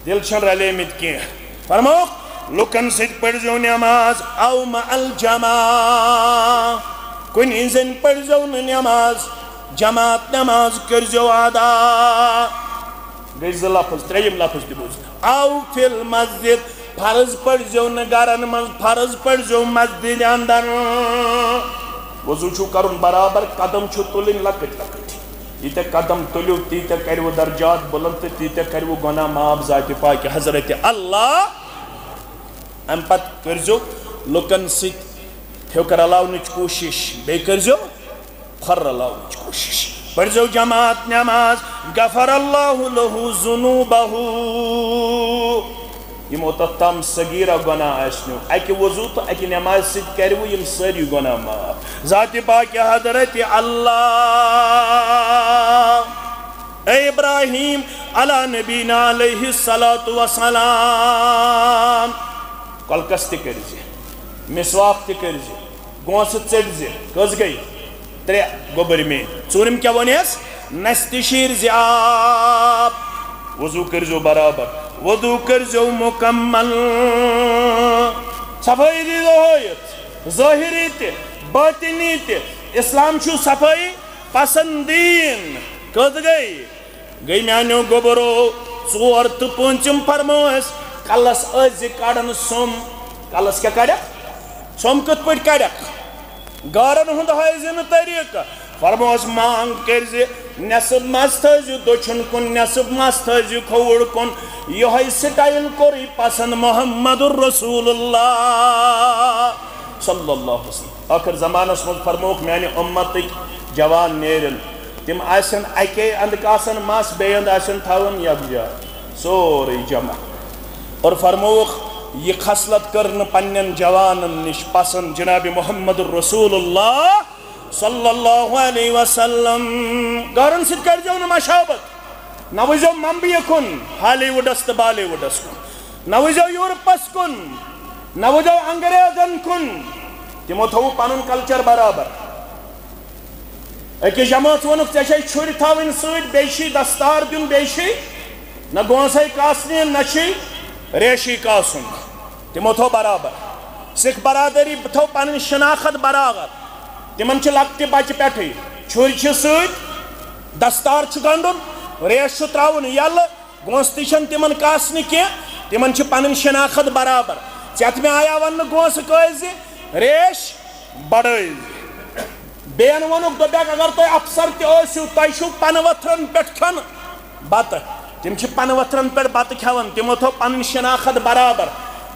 دِل چھِنہٕ رلیمٕتۍ کینٛہہ۔ فرموکھ، لُکن سۭتۍ پٔرزیو نماز، او مع الجماعہ، کُنی زٔنۍ پٔرزیو نہٕ نماز، جماعت نماز کٔرزیو ادا۔ گٔے زٕ لفظ، ترٛیٚیِم لفظ تہِ بوٗز، او فی المسجد، فرض پٔرزیو نہٕ گرن منٛز، فرض پٔرزیو مسجدِ اندر۔ وضو چھُو کرُن برابر، قدم چھُو تُلٕنۍ لۄکٕٹۍ لۄکٕٹۍ۔ ییٖتیٛاہ قدم تُلِو، تیٖتیٛاہ کَرِوٕ درجات بُلند تہٕ تیٖتیٛاہ کَرِوٕ گۄناہ معاف ذاتِ پاکہِ حضرتِ اللہ۔ اَمہِ پَتہٕ کٔرۍزیو لُکَن سۭتۍ پھیُک رلاونٕچ کوٗشِش، بیٚیہِ کٔرۍزیو کھۄر رلاونٕچ کوٗشِش۔ پٔرۍزیو جماعت نماز، غفر اللہ لہ ذنوبہ۔ یِم اوتتھ تام صغیرہ گۄناہ آسنو، اکہِ وضو تہٕ اکہِ نمازِ سۭتۍ کرِوٕ یِم سٲری گۄناہ معاف۔ ذاتِ پاکہِ حضرتِ اللہ۔ اے ابراہیم علی نبینا علیہ الصلوۃ والسلام، کۄلکس تہِ کٔرۍ زِ، مسواک تہِ کٔرۍ زِ، گونٛسہٕ ژٔٹۍ زِ۔ کٔژ گٔے؟ ترٛےٚ گوٚبٕرۍ میٚنٛدۍ۔ ژوٗرِم کیٛاہ ووٚن اَسہِ؟ نستہِ شیٖرۍ زِ آب۔ وضو کٔرۍزیو برابر، وضو کٔرۍزیو مکمل۔ صفٲیی دیٖزیو ہٲیِتھ، ظٲہِری تہِ، باطنی تہِ۔ اسلام چھُ صفٲیی پسندیٖن۔ کٔژ گٔے؟ گٔے میٛانیو گوٚبرو ژور تہٕ پوٗنٛژِم۔ فرمٲو اَسہِ، کلس ٲسۍ زِ کڑان سوٚم۔ کلس کیٛاہ کڑکھ؟ سوٚم کِتھ پٲٹھۍ کڑکھ؟ گارن ہُنٛد ہٲوزِ نہٕ طریٖقہٕ۔ فرموس، مانگ کٔرۍ زِ نٮ۪صٕب مَس تھٲیزِ دٔچھُن کُن، نٮ۪صٕب مَس تھٲیزِ کھووُر کُن۔ یِہوٚے سٹایل کوٚرُے پسند محمد رسول اللہ صلی اللہ علیہ وسلم۔ ٲخر زمانس منٛز فرمووُکھ، میانہِ اُمتٕکۍ جوان نیرن، تِم آسن اکے اندٕ کاسن مَس، بیٚیہِ اندٕ آسن تھاوان یکجا، سورُے جمع۔ اور فرمووُکھ، یہِ خصلت کٔر نہٕ پننٮ۪ن جوانن نِش پسند جناب محمد رسول اللہ صلی اللہ علیہ وسلم۔ غٲرن سۭتۍ کٔرۍزیو نہٕ مشابت۔ نہ وٕچھزیو ممبیہِ کُن، ہالی وُڈس تہٕ بالی وُڈس کُن۔ نہ وٕچھزیو یورپس کُن، نہ وٕچھزیو انگریزن کُن۔ تِمو تھوٚو پنُن کلچر برابر۔ أکِس جمٲژ ووٚنُکھ، "ژےٚ چھے چھُرۍ تھاوٕنۍ سۭتۍ، بیٚیہِ چھُے دستار دیُن، بیٚیہِ چھُے نہ گونٛسَے کاسنہِ، نہ چھُے ریشی کاسُن۔" تِمو تھوٚو برابر۔ سِکھ برادٔری تھوٚو پنٕنۍ شناخت برابر۔ تِمن چھِ لۄکٹہِ بچہِ پٮ۪ٹھٕے چھُرۍ چھِ سۭتۍ، دستار چھُ گنٛڈُن، ریش چھُ ترٛاوُن یَلہٕ، گونٛسہٕ تہِ چھَنہٕ تِمن کاسنہِ کینٛہہ، تِمن چھِ پنٕنۍ شناخت برابر۔ ژےٚ تہِ مےٚ آیا وننہٕ گونٛسہٕ کٲسۍ زِ ریش بڑٲوۍ۔ بیٚین ووٚنُکھ، دوٚپکھ، اگر تُہۍ افسر تہِ ٲسِو، تۄہہِ چھُو پنہٕ ؤتھرن پٮ۪ٹھ کھیوٚن بتہٕ۔ تِم چھِ پنہٕ ؤتھرن پٮ۪ٹھ بتہٕ کھٮ۪وان، تِمو تھٲو پنٕنۍ شناخت برابر۔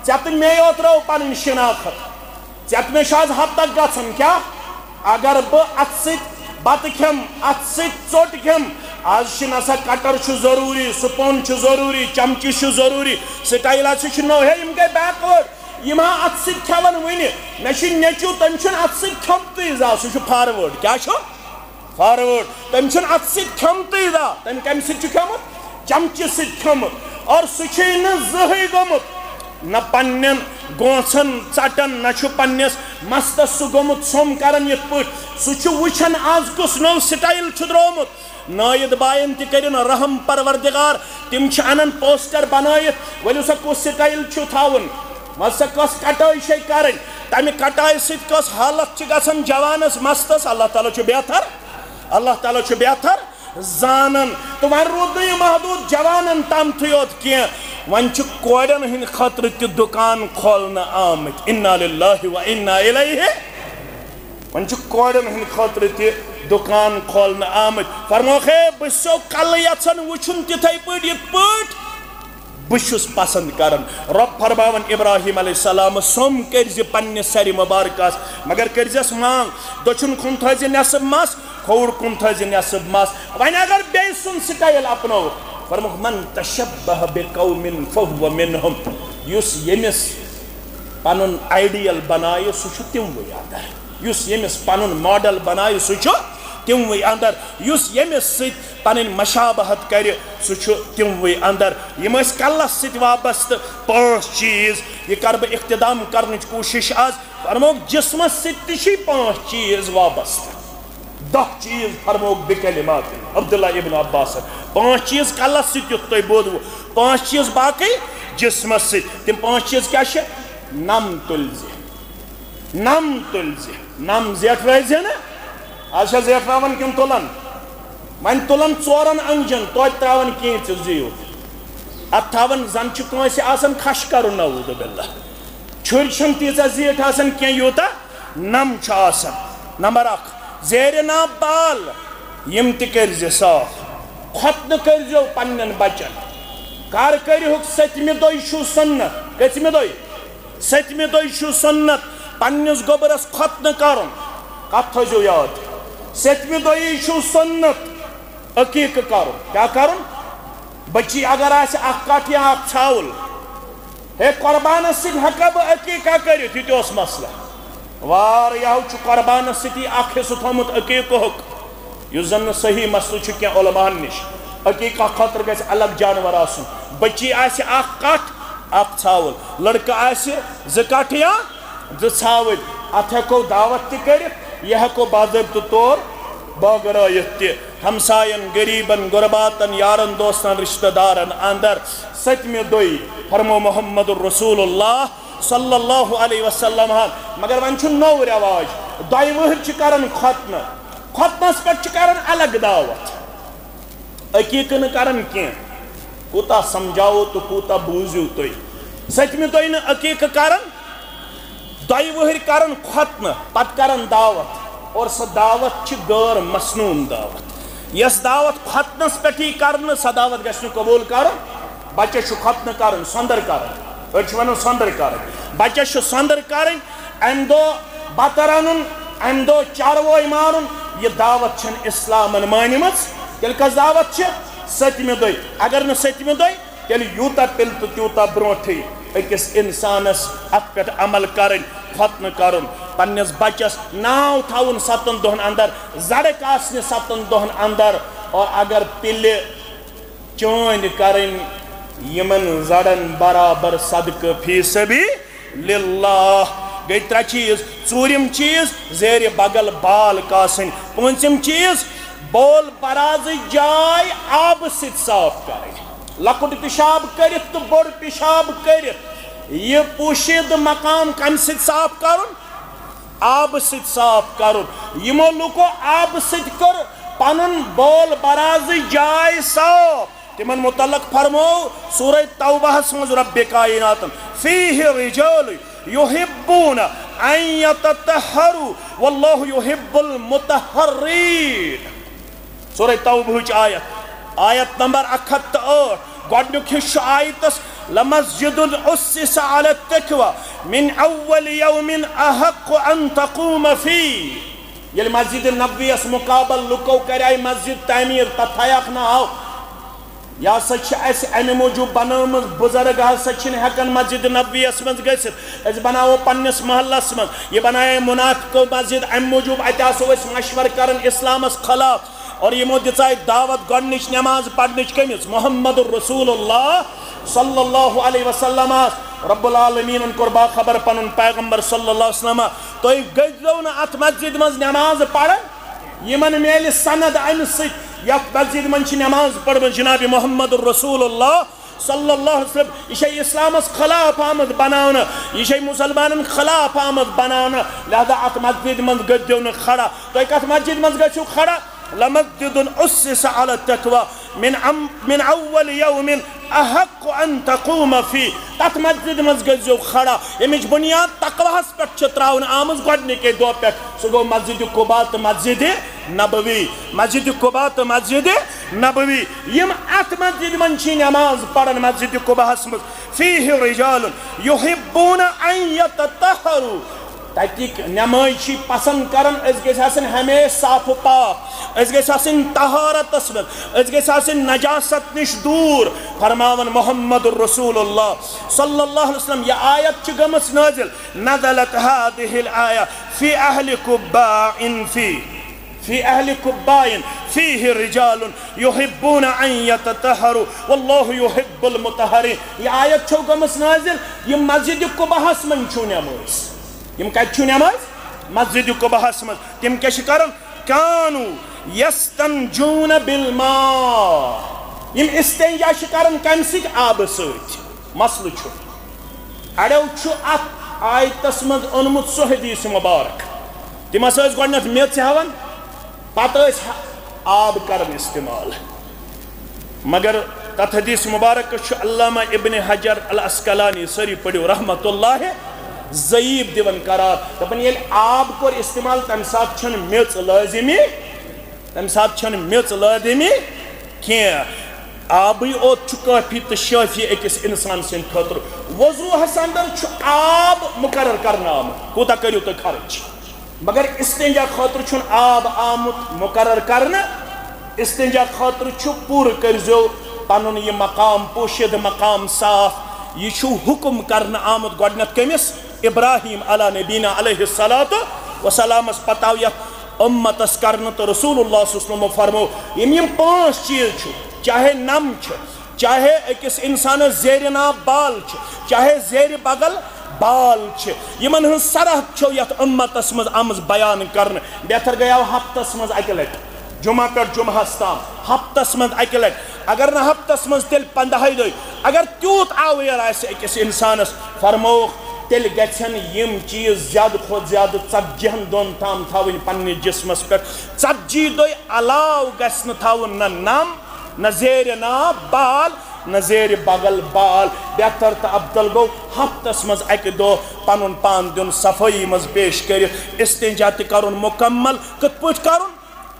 ژےٚ تہٕ مے یوت رٲو پنٕنۍ شناخت۔ ژےٚ تہٕ مے چھُ آز ہفتہٕ گژھان، کیٛاہ؟ اگر بہٕ اتھٕ سۭتۍ بتہٕ کھٮ۪مہٕ، اتھٕ سۭتۍ ژوٚٹ کھٮ۪مہٕ، آز چھِ نسا کٹر چھُ ضروٗری، سپون چھُ ضروٗری، چمچہٕ چھُ ضروٗری، سٹایل ہسا چھُ نوٚو۔ ہے، یِم گٔے backward۔ یِم ہا اتھٕ سۭتۍ کھٮ۪وان وٕنہِ۔ مےٚ چھُ نیٚچوٗ، تٔمۍ چھُنہٕ اتھٕ سۭتۍ کھیوٚمتُے زانٛہہ، سُہ چھُ forward۔ کیٛاہ چھُ؟ Forward۔ تٔمۍ چھُنہٕ اتھٕ سۭتۍ کھیوٚمتُے زانٛہہ۔ تٔمۍ کَمہِ سۭتۍ چھُ کھیوٚمُت؟ چمچہٕ سۭتۍ کھیوٚمُت۔ اور سُہ چھُے نہٕ زٕہٕے گوٚمُت۔ نہ پننٮ۪ن گونٛژھن ژٹان، نہ چھُ پننِس مستس سُہ گوٚمُت سوٚم کران یِتھ پٲٹھۍ۔ سُہ چھُ وٕچھان آز کُس نوٚو سٹایل چھُ درٛامُت۔ نٲیِد باین تہِ کٔرِن رحم پروردگار، تِم چھِ انان پوسٹر بنٲیِتھ، ؤلِو سا کُس سٹایل چھُ تھاوُن، وۄنۍ سا کۄس کٹٲے چھے کرٕنۍ، تمہِ کٹایہِ سۭتۍ کۄس حالت چھِ گژھان جوانس مستس۔ اللہ تعالیٰ چھُ بہتر، اللہ تعالیٰ چھُ بہتر زانان۔ تہٕ وۄنۍ روٗد نہٕ یہِ محدوٗد جوانن تامتھٕے یوت کینٛہہ، وۄنۍ چھِ کورٮ۪ن ہٕنٛدِ خٲطرٕ تہِ دُکان کھولنہٕ آمٕتۍ۔ انا للہ و انا الیہ۔ وۄنۍ چھِ کورٮ۪ن ہٕنٛدِ خٲطرٕ تہِ دُکان کھولنہٕ آمٕتۍ۔ فرمووُکھ، ہے، بہٕ چھُسو کلہٕ یژھان وٕچھُن تِتھَے پٲٹھۍ، یِتھ پٲٹھۍ بہٕ چھُس پسند کران۔ رۄب فرماوان ابراہیم علیہ السلامس، سوٚم کٔرۍ زِ پننہِ سرِ مبارکس، مگر کٔرۍ زٮ۪س مانگ، دٔچھُن کُن تھٲوۍ زِ نٮ۪صٕب مس، کھووُر کُن تھٲوۍ زِ نٮ۪صٕب مس۔ وۄنۍ اگر بیٚیہِ سُنٛد سٹایل اپنووُکھ، فرمووُکھ، من تشبہ بقوم فہو منہم، یُس ییٚمِس پنُن آئیڈیل بنایہِ، سُہ چھُ تِموٕے اندر۔ یُس ییٚمِس پنُن ماڈل بنایہِ، سُہ چھُ تِموٕے اندر۔ یُس ییٚمِس سۭتۍ پنٕنۍ مشابہت کرِ، سُہ چھُ تِموٕے اندر۔ یِم ٲسۍ کلس سۭتۍ وابستہٕ پانٛژھ چیٖز۔ یہِ کرٕ بہٕ اختتام کرنٕچ کوٗشش آز۔ فرمووُکھ، جسمس سۭتۍ تہِ چھِ پانٛژھ چیٖز وابستہٕ۔ دَہ چیٖز فرمووُکھ بکلمات عبداللہ ابن عباسن۔ پانٛژھ چیٖز کلس سۭتۍ، یُتھ تۄہہِ بوٗزوٕ، پانٛژھ چیٖز باقٕے جسمس سۭتۍ۔ تِم پانٛژھ چیٖز کیٛاہ چھِ؟ نم تُلۍ زِ، نم تُلۍ زِ، نم زیٹھرٲوۍ زِ نہٕ۔ آز چھا زیٹھراوان کِنہٕ تُلان؟ وۄنۍ تُلان ژورن انگجن، توتہِ تراوان کینٛژِ زیوٗٹھ۔ اتھ تھاوان زن چھُ کٲنٛسہِ آسان کھش کرُن، نعوذ باللہ۔ چھُرۍ چھَنہٕ تیٖژاہ زیٖٹھ آسان کینٛہہ یوٗتاہ نم چھُ آسان۔ نمبر اکھ، زیرِ ناو بال، یِم تہِ کٔرۍ زِ صاف۔ خۄتنہٕ کٔرۍ زیو پننٮ۪ن بچن۔ کر کٔرِہُکھ؟ سٔتمہِ دۄہہِ چھُو سُنت۔ کٔژمہِ دۄہہِ؟ سٔتمہِ دۄہہِ چھُو سُنت پننِس گوٚبرس خۄتنہٕ کرُن۔ کتھ تھٲیزیو یاد، سٔتمہِ دۄہہِ چھُو سُنت عقیٖقہٕ کرُن۔ کیٛاہ کرُن؟ بچی اگر آسہِ اکھ کٹھ یا اکھ ژھاوُل، ہے، قربانس سۭتۍ ہٮ۪کا بہٕ عقیٖقہ کٔرِتھ؟ یہِ تہِ اوس مسلہٕ۔ واریاہو چھُ قربانس سۭتی اکھ حصہٕ تھوٚومُت عقیٖقہُک، یُس زن نہٕ صحیح مسلہٕ چھُ کینٛہہ علماہن نِش۔ عقیٖقہ خٲطرٕ گژھِ الگ جانور آسُن۔ بچی آسہِ اکھ کٹھ، اکھ ژھاوُل، لڑکہٕ آسہِ زٕ کٹھ یا زٕ ژھاوٕلۍ، اتھ ہٮ۪کو دعوت تہِ کٔرِتھ، یہِ ہٮ۪کو باضٲبطہٕ طور بٲگرٲیِتھ تہِ۔ ہمساین، غریبن، غرباتن، یارن دوستن، رشتہ دارن اندر۔ سٔتمہِ دۄہہِ فرمو محمد رسول اللہ صلی اللہ علیہ وسلم ہن۔ مگر وۄنۍ چھُ نوٚو رٮ۪واج، دۄیہِ وٕہٕرۍ چھِ کران خۄتنہٕ، خۄتنس پٮ۪ٹھ چھِ کران الگ دعوت، عقیٖقہٕ نہٕ کران کینٛہہ۔ کوٗتاہ سمجھاوو تہٕ کوٗتاہ بوٗزِو تُہۍ؟ سٔتمہِ دۄہہِ نہٕ عقیٖقہٕ کران، دۄیہِ وٕہٕرۍ کران خۄتنہٕ، پتہٕ کران دعوت، اور سۄ دعوت چھِ غٲر مسنوٗن دعوت۔ یۄس دعوت ختنس پٮ۪ٹھ یی کرنہٕ، سۄ دعوت گژھِ نہٕ قبول کرُن۔ بچس چھُ ختنہٕ کرُن، سۄندر کرُن، أڑۍ چھِ ونان سۄندر کرٕنۍ۔ بچس چھُ سۄندر کرٕنۍ۔ امہِ دۄہ بتہٕ رنُن، امہِ دۄہ چاروٲے مارُن، یہِ دعوت چھنہٕ اسلامن مٲنمٕژ۔ تیٚلہِ کۄس دعوت چھِ؟ ستمہِ دۄہہِ۔ اگر نہٕ ستمہِ دۄہہِ، تیٚلہِ یوٗتاہ پِلہِ تہٕ تیوٗتاہ برونٛٹھٕے أکِس اِنسانَس اَتھ پٮ۪ٹھ عمل کَرٕنۍ، ختنہٕ کَرُن، پنٛنِس بَچَس ناو تھاوُن سَتَن دۄہَن اَندَر، زَرٕ کاسنہِ سَتَن دۄہَن اَندَر، اور اگر پِلہِ چٲنۍ کَرٕنۍ یِمَن زَرَن برابر صدقہٕ فی سبیل للہ۔ گٔے ترٛےٚ چیٖز۔ ژوٗرِم چیٖز، زیرِ بغل بال کاسٕنۍ۔ پوٗنٛژِم چیٖز، بول برازٕچ جاے آبہٕ سۭتۍ صاف کَرٕنۍ۔ لۄکُٹ پِشاب کٔرِتھ تہٕ بوٚڑ پِشاب کٔرِتھ یہِ پوشیدٕ مقام کَمہِ سۭتۍ صاف کَرُن؟ آبہٕ سۭتۍ صاف کَرُن۔ یِمو لُکو آبہٕ سۭتۍ کٔر پَنُن بول برازٕچ جاے صاف۔ تِمن متعلق فرموو سورہ توبہس منٛز رب کائناتن، فیہ رجال یحبون ان یتطہروا واللہ یحب المطہرین۔ سورہ توبہٕچ آیت، آیت نمبر اکھ ہتھ تہٕ ٲٹھ۔ گۄڈنیُک حصہٕ چھُ آیتس، لمسجد اسس علی التقوی من اول یوم احق ان تقوم فیہ۔ ییٚلہِ مسجد نبویس مقابل لُکو کریایہِ مسجد تعمیٖر، تتھ تھایکھ ناو، یہِ ہسا چھِ اَسہِ اَمہِ موٗجوٗب بنٲومٕژ، بُزرگ ہسا چھِنہٕ ہٮ۪کان مسجد نبویس منٛز گٔژھِتھ۔ أسۍ بناوو پننِس محلس منٛز۔ یہِ بنایے منافقو مسجد، اَمہِ موٗجوٗب اَتہِ آسو أسۍ مشورٕ کران اسلامس خلاف۔ اور یِمو دِژایہِ دعوت گۄڈنِچ نماز پرنٕچ کٔمِس؟ محمد رسول اللہ صلی اللہ علیہ وسلم۔ رب العالمینن کوٚر باخبر پنُن پیغمبر صلی اللہ علیہ وسلم، تُہۍ گٔژھۍزیو نہٕ اتھ مسجد منٛز نماز پرن۔ یِمن میلہِ سند امہِ سۭتۍ، یتھ مسجد منٛز چھِ نماز پٔرمٕژ جناب محمد رسول اللہ صلی اللہ علیہ وسلم۔ یہِ چھےٚ اسلامس خلاف آمٕژ بناونہٕ، یہِ چھےٚ مسلمانن خلاف آمٕژ بناونہٕ، لہذا اتھ مسجد منٛز گٔژھۍزیو نہٕ کھڑا۔ تُہۍ کتھ مسجد منٛز گٔژھِو کھڑا؟ لمسجد اسس علی التقوی من ام-، من اول یوم احق ان تقوم فیہ۔ تتھ مسجد منٛز گٔژھۍزیو کھڑا، ییٚمِچ بنیاد تقواہس پٮ۪ٹھ چھِ تراونہٕ آمٕژ گۄڈنِکے دۄہ پٮ۪ٹھ۔ سُہ گوٚو مسجد قباء تہٕ مسجد نبوی۔ مسجد قباء تہٕ مسجد نبوی۔ یِم اتھ مسجد منٛز چھِ نماز پران، مسجد قباءس منٛز، فیہ رجال یحبون ان یتطہروا۔ تتِکۍ نمٲزۍ چھِ پسند کران، أسۍ گٔژھۍ آسٕنۍ ہمیشہِ صاف و پاک، أسۍ گٔژھۍ آسٕنۍ طہارتس منٛز، أسۍ گٔژھۍ آسٕنۍ نجاست نِش دوٗر۔ فرماوان محمد رسول اللہ صلی اللہ علیہ وسلم، یہِ آیت چھِ گٔمٕژ نٲزِل، نزلت هذه الآية في أهل قباء في، في أهل قباء فيه رجال يحبون أن يتطهروا والله يحب المطهرين۔ یہِ آیت چھو گٔمٕژ نٲزِل، یِم مسجد قباہس منٛز چھِو نمٲزۍ۔ یِم کتہِ چھِو نمٲزۍ؟ مسجد قباہس منٛز۔ تِم کیٛاہ چھِ کران؟ كانوا يستنجون بالماء۔ یِم استنجا چھِ کران کمہِ سۭتۍ؟ آبہٕ سۭتۍ۔ مسلہٕ چھُ، اڑیو چھُ اتھ آیتس منٛز اوٚنمُت سُہ حدیث مبارک۔ تِم ہسا ٲسۍ گۄڈٕنیتھ میٚژ ہٮ۪وان، پتہٕ ٲسۍ آب کران استعمال۔ مگر تتھ حدیث مبارکس چھُ علامہ ابن حجر العسقلانی، سٲری پٔرِو، رحمت اللہ، ضعیف دِوان قرار۔ دپان، ییٚلہِ آب کوٚر استعمال، تمہِ ساتہٕ چھنہٕ میٚژ لٲزمی، تمہِ ساتہٕ چھنہٕ میٚژ لٲزمی کینٛہہ۔ آبٕے اوت چھُ کٲفی تہٕ شٲفی أکِس انسان سٕنٛدِ خٲطرٕ۔ وضوٗہس اندر چھُ آب مقرر کرنہٕ آمُت، کوٗتاہ کٔرِو تُہۍ خرٕچ۔ مگر استنجا خٲطرٕ چھُنہٕ آب آمُت مقرر کرنہٕ۔ استنجا خٲطرٕ چھُ پوٗرٕ کٔرۍزیو پنُن یہِ مقام، پوشیدٕ مقام صاف۔ یہِ چھُ حُکم کرنہٕ آمُت گۄڈٕنیتھ کٔمِس؟ ابراہیم علی نبینا علیہ الصلوۃ والسلامس۔ پتہٕ آو یتھ اُمتس کرنہٕ تہٕ رسول اللہ صلی اللہ علیہ وسلمو فرمو، یِم یِم پانٛژھ چیٖز چھِ، چاہے نم چھِ، چاہے أکِس انسانس زیرِ ناو بال چھِ، چاہے زیرِ بغل بال چھِ، یِمن ہٕنٛز شرح چھو یتھ اُمتس منٛز آمٕژ بیان کرنہٕ۔ بہتر گٔیاو ہفتس منٛز اکہِ لٹہِ، جمعہ پٮ۪ٹھ جمعہس تام، ہفتس منٛز اکہِ لٹہِ، اگر نہٕ ہفتس منٛز تیٚلہِ پندہے دۄہہِ۔ اگر تیوٗت آویر آسہِ أکِس انسانس، فرمووُکھ، تیٚلہِ گژھن یِم چیٖز زیادٕ کھۄتہٕ زیادٕ ژتجی ہن دۄہن تام تھاوٕنۍ پننِس جسمس پٮ۪ٹھ۔ ژتجی دۄہہِ علاوٕ گژھِ نہٕ تھاوُن نہ نم، نہ زیرِ ناو بال، نہ زیرِ بغل بال۔ بہتر تہٕ افضل گوٚو ہفتس منٛز اکہِ دۄہ پنُن پان دیُن صفٲیی منٛز پیش کٔرِتھ، استنجا تہِ کرُن مکمل۔ کِتھ پٲٹھۍ کرُن؟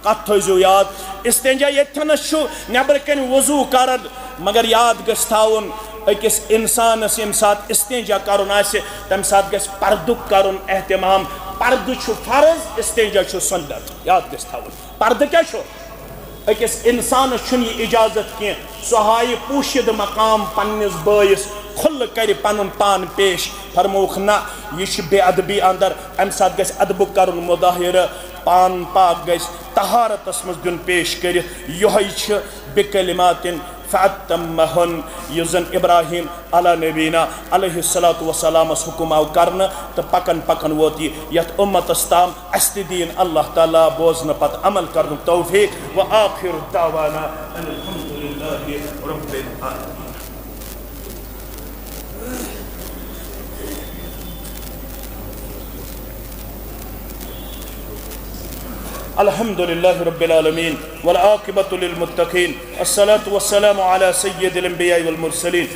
کتھ تھٲیزیو یاد، استنجا ییٚتھٮ۪نَس چھُ نٮ۪برٕ کنہِ وضو کران، مگر یاد گژھِ تھاوُن، أکِس انسانس ییٚمہِ ساتہٕ استنجا کرُن آسہِ، تمہِ ساتہٕ گژھِ پردُک کرُن اہتمام۔ پردٕ چھُ فرض، استنجا چھُ سنت۔ یاد گژھِ تھاوُن، پردٕ کیٛاہ چھُ؟ أکِس انسانس چھُنہٕ یہِ اجازت کینٛہہ، سُہ ہایہِ پوشیدٕ مقام پننِس بٲیِس، کھُلہٕ کرِ پنُن پان پیش۔ فرمووُکھ، نہ، یہِ چھِ بے ادبی اندر، امہِ ساتہٕ گژھِ ادبُک کرُن مظاہرٕ، پان پاک گژھِ، طہارتس منٛز دیُن پیش کٔرِتھ۔ یۄہے چھِ بکلمات فاتمہن، یُس زن ابراہیم علی نبینا علیہ الصلوۃ والسلامس حکم آو کرنہٕ، تہٕ پکان پکان ووت یہِ یتھ امتس تام۔ اسہِ تہِ دِیِن اللہ تعالیٰ بوزنہٕ پتہٕ عمل کرنُک توفیق۔ وآخر دعوانا ان الحمد للہ رب العالمین۔ الحمد لله رب العالمين، والعاقبة للمتقين، الصلاة والسلام على سيد الأنبياء والمرسلين،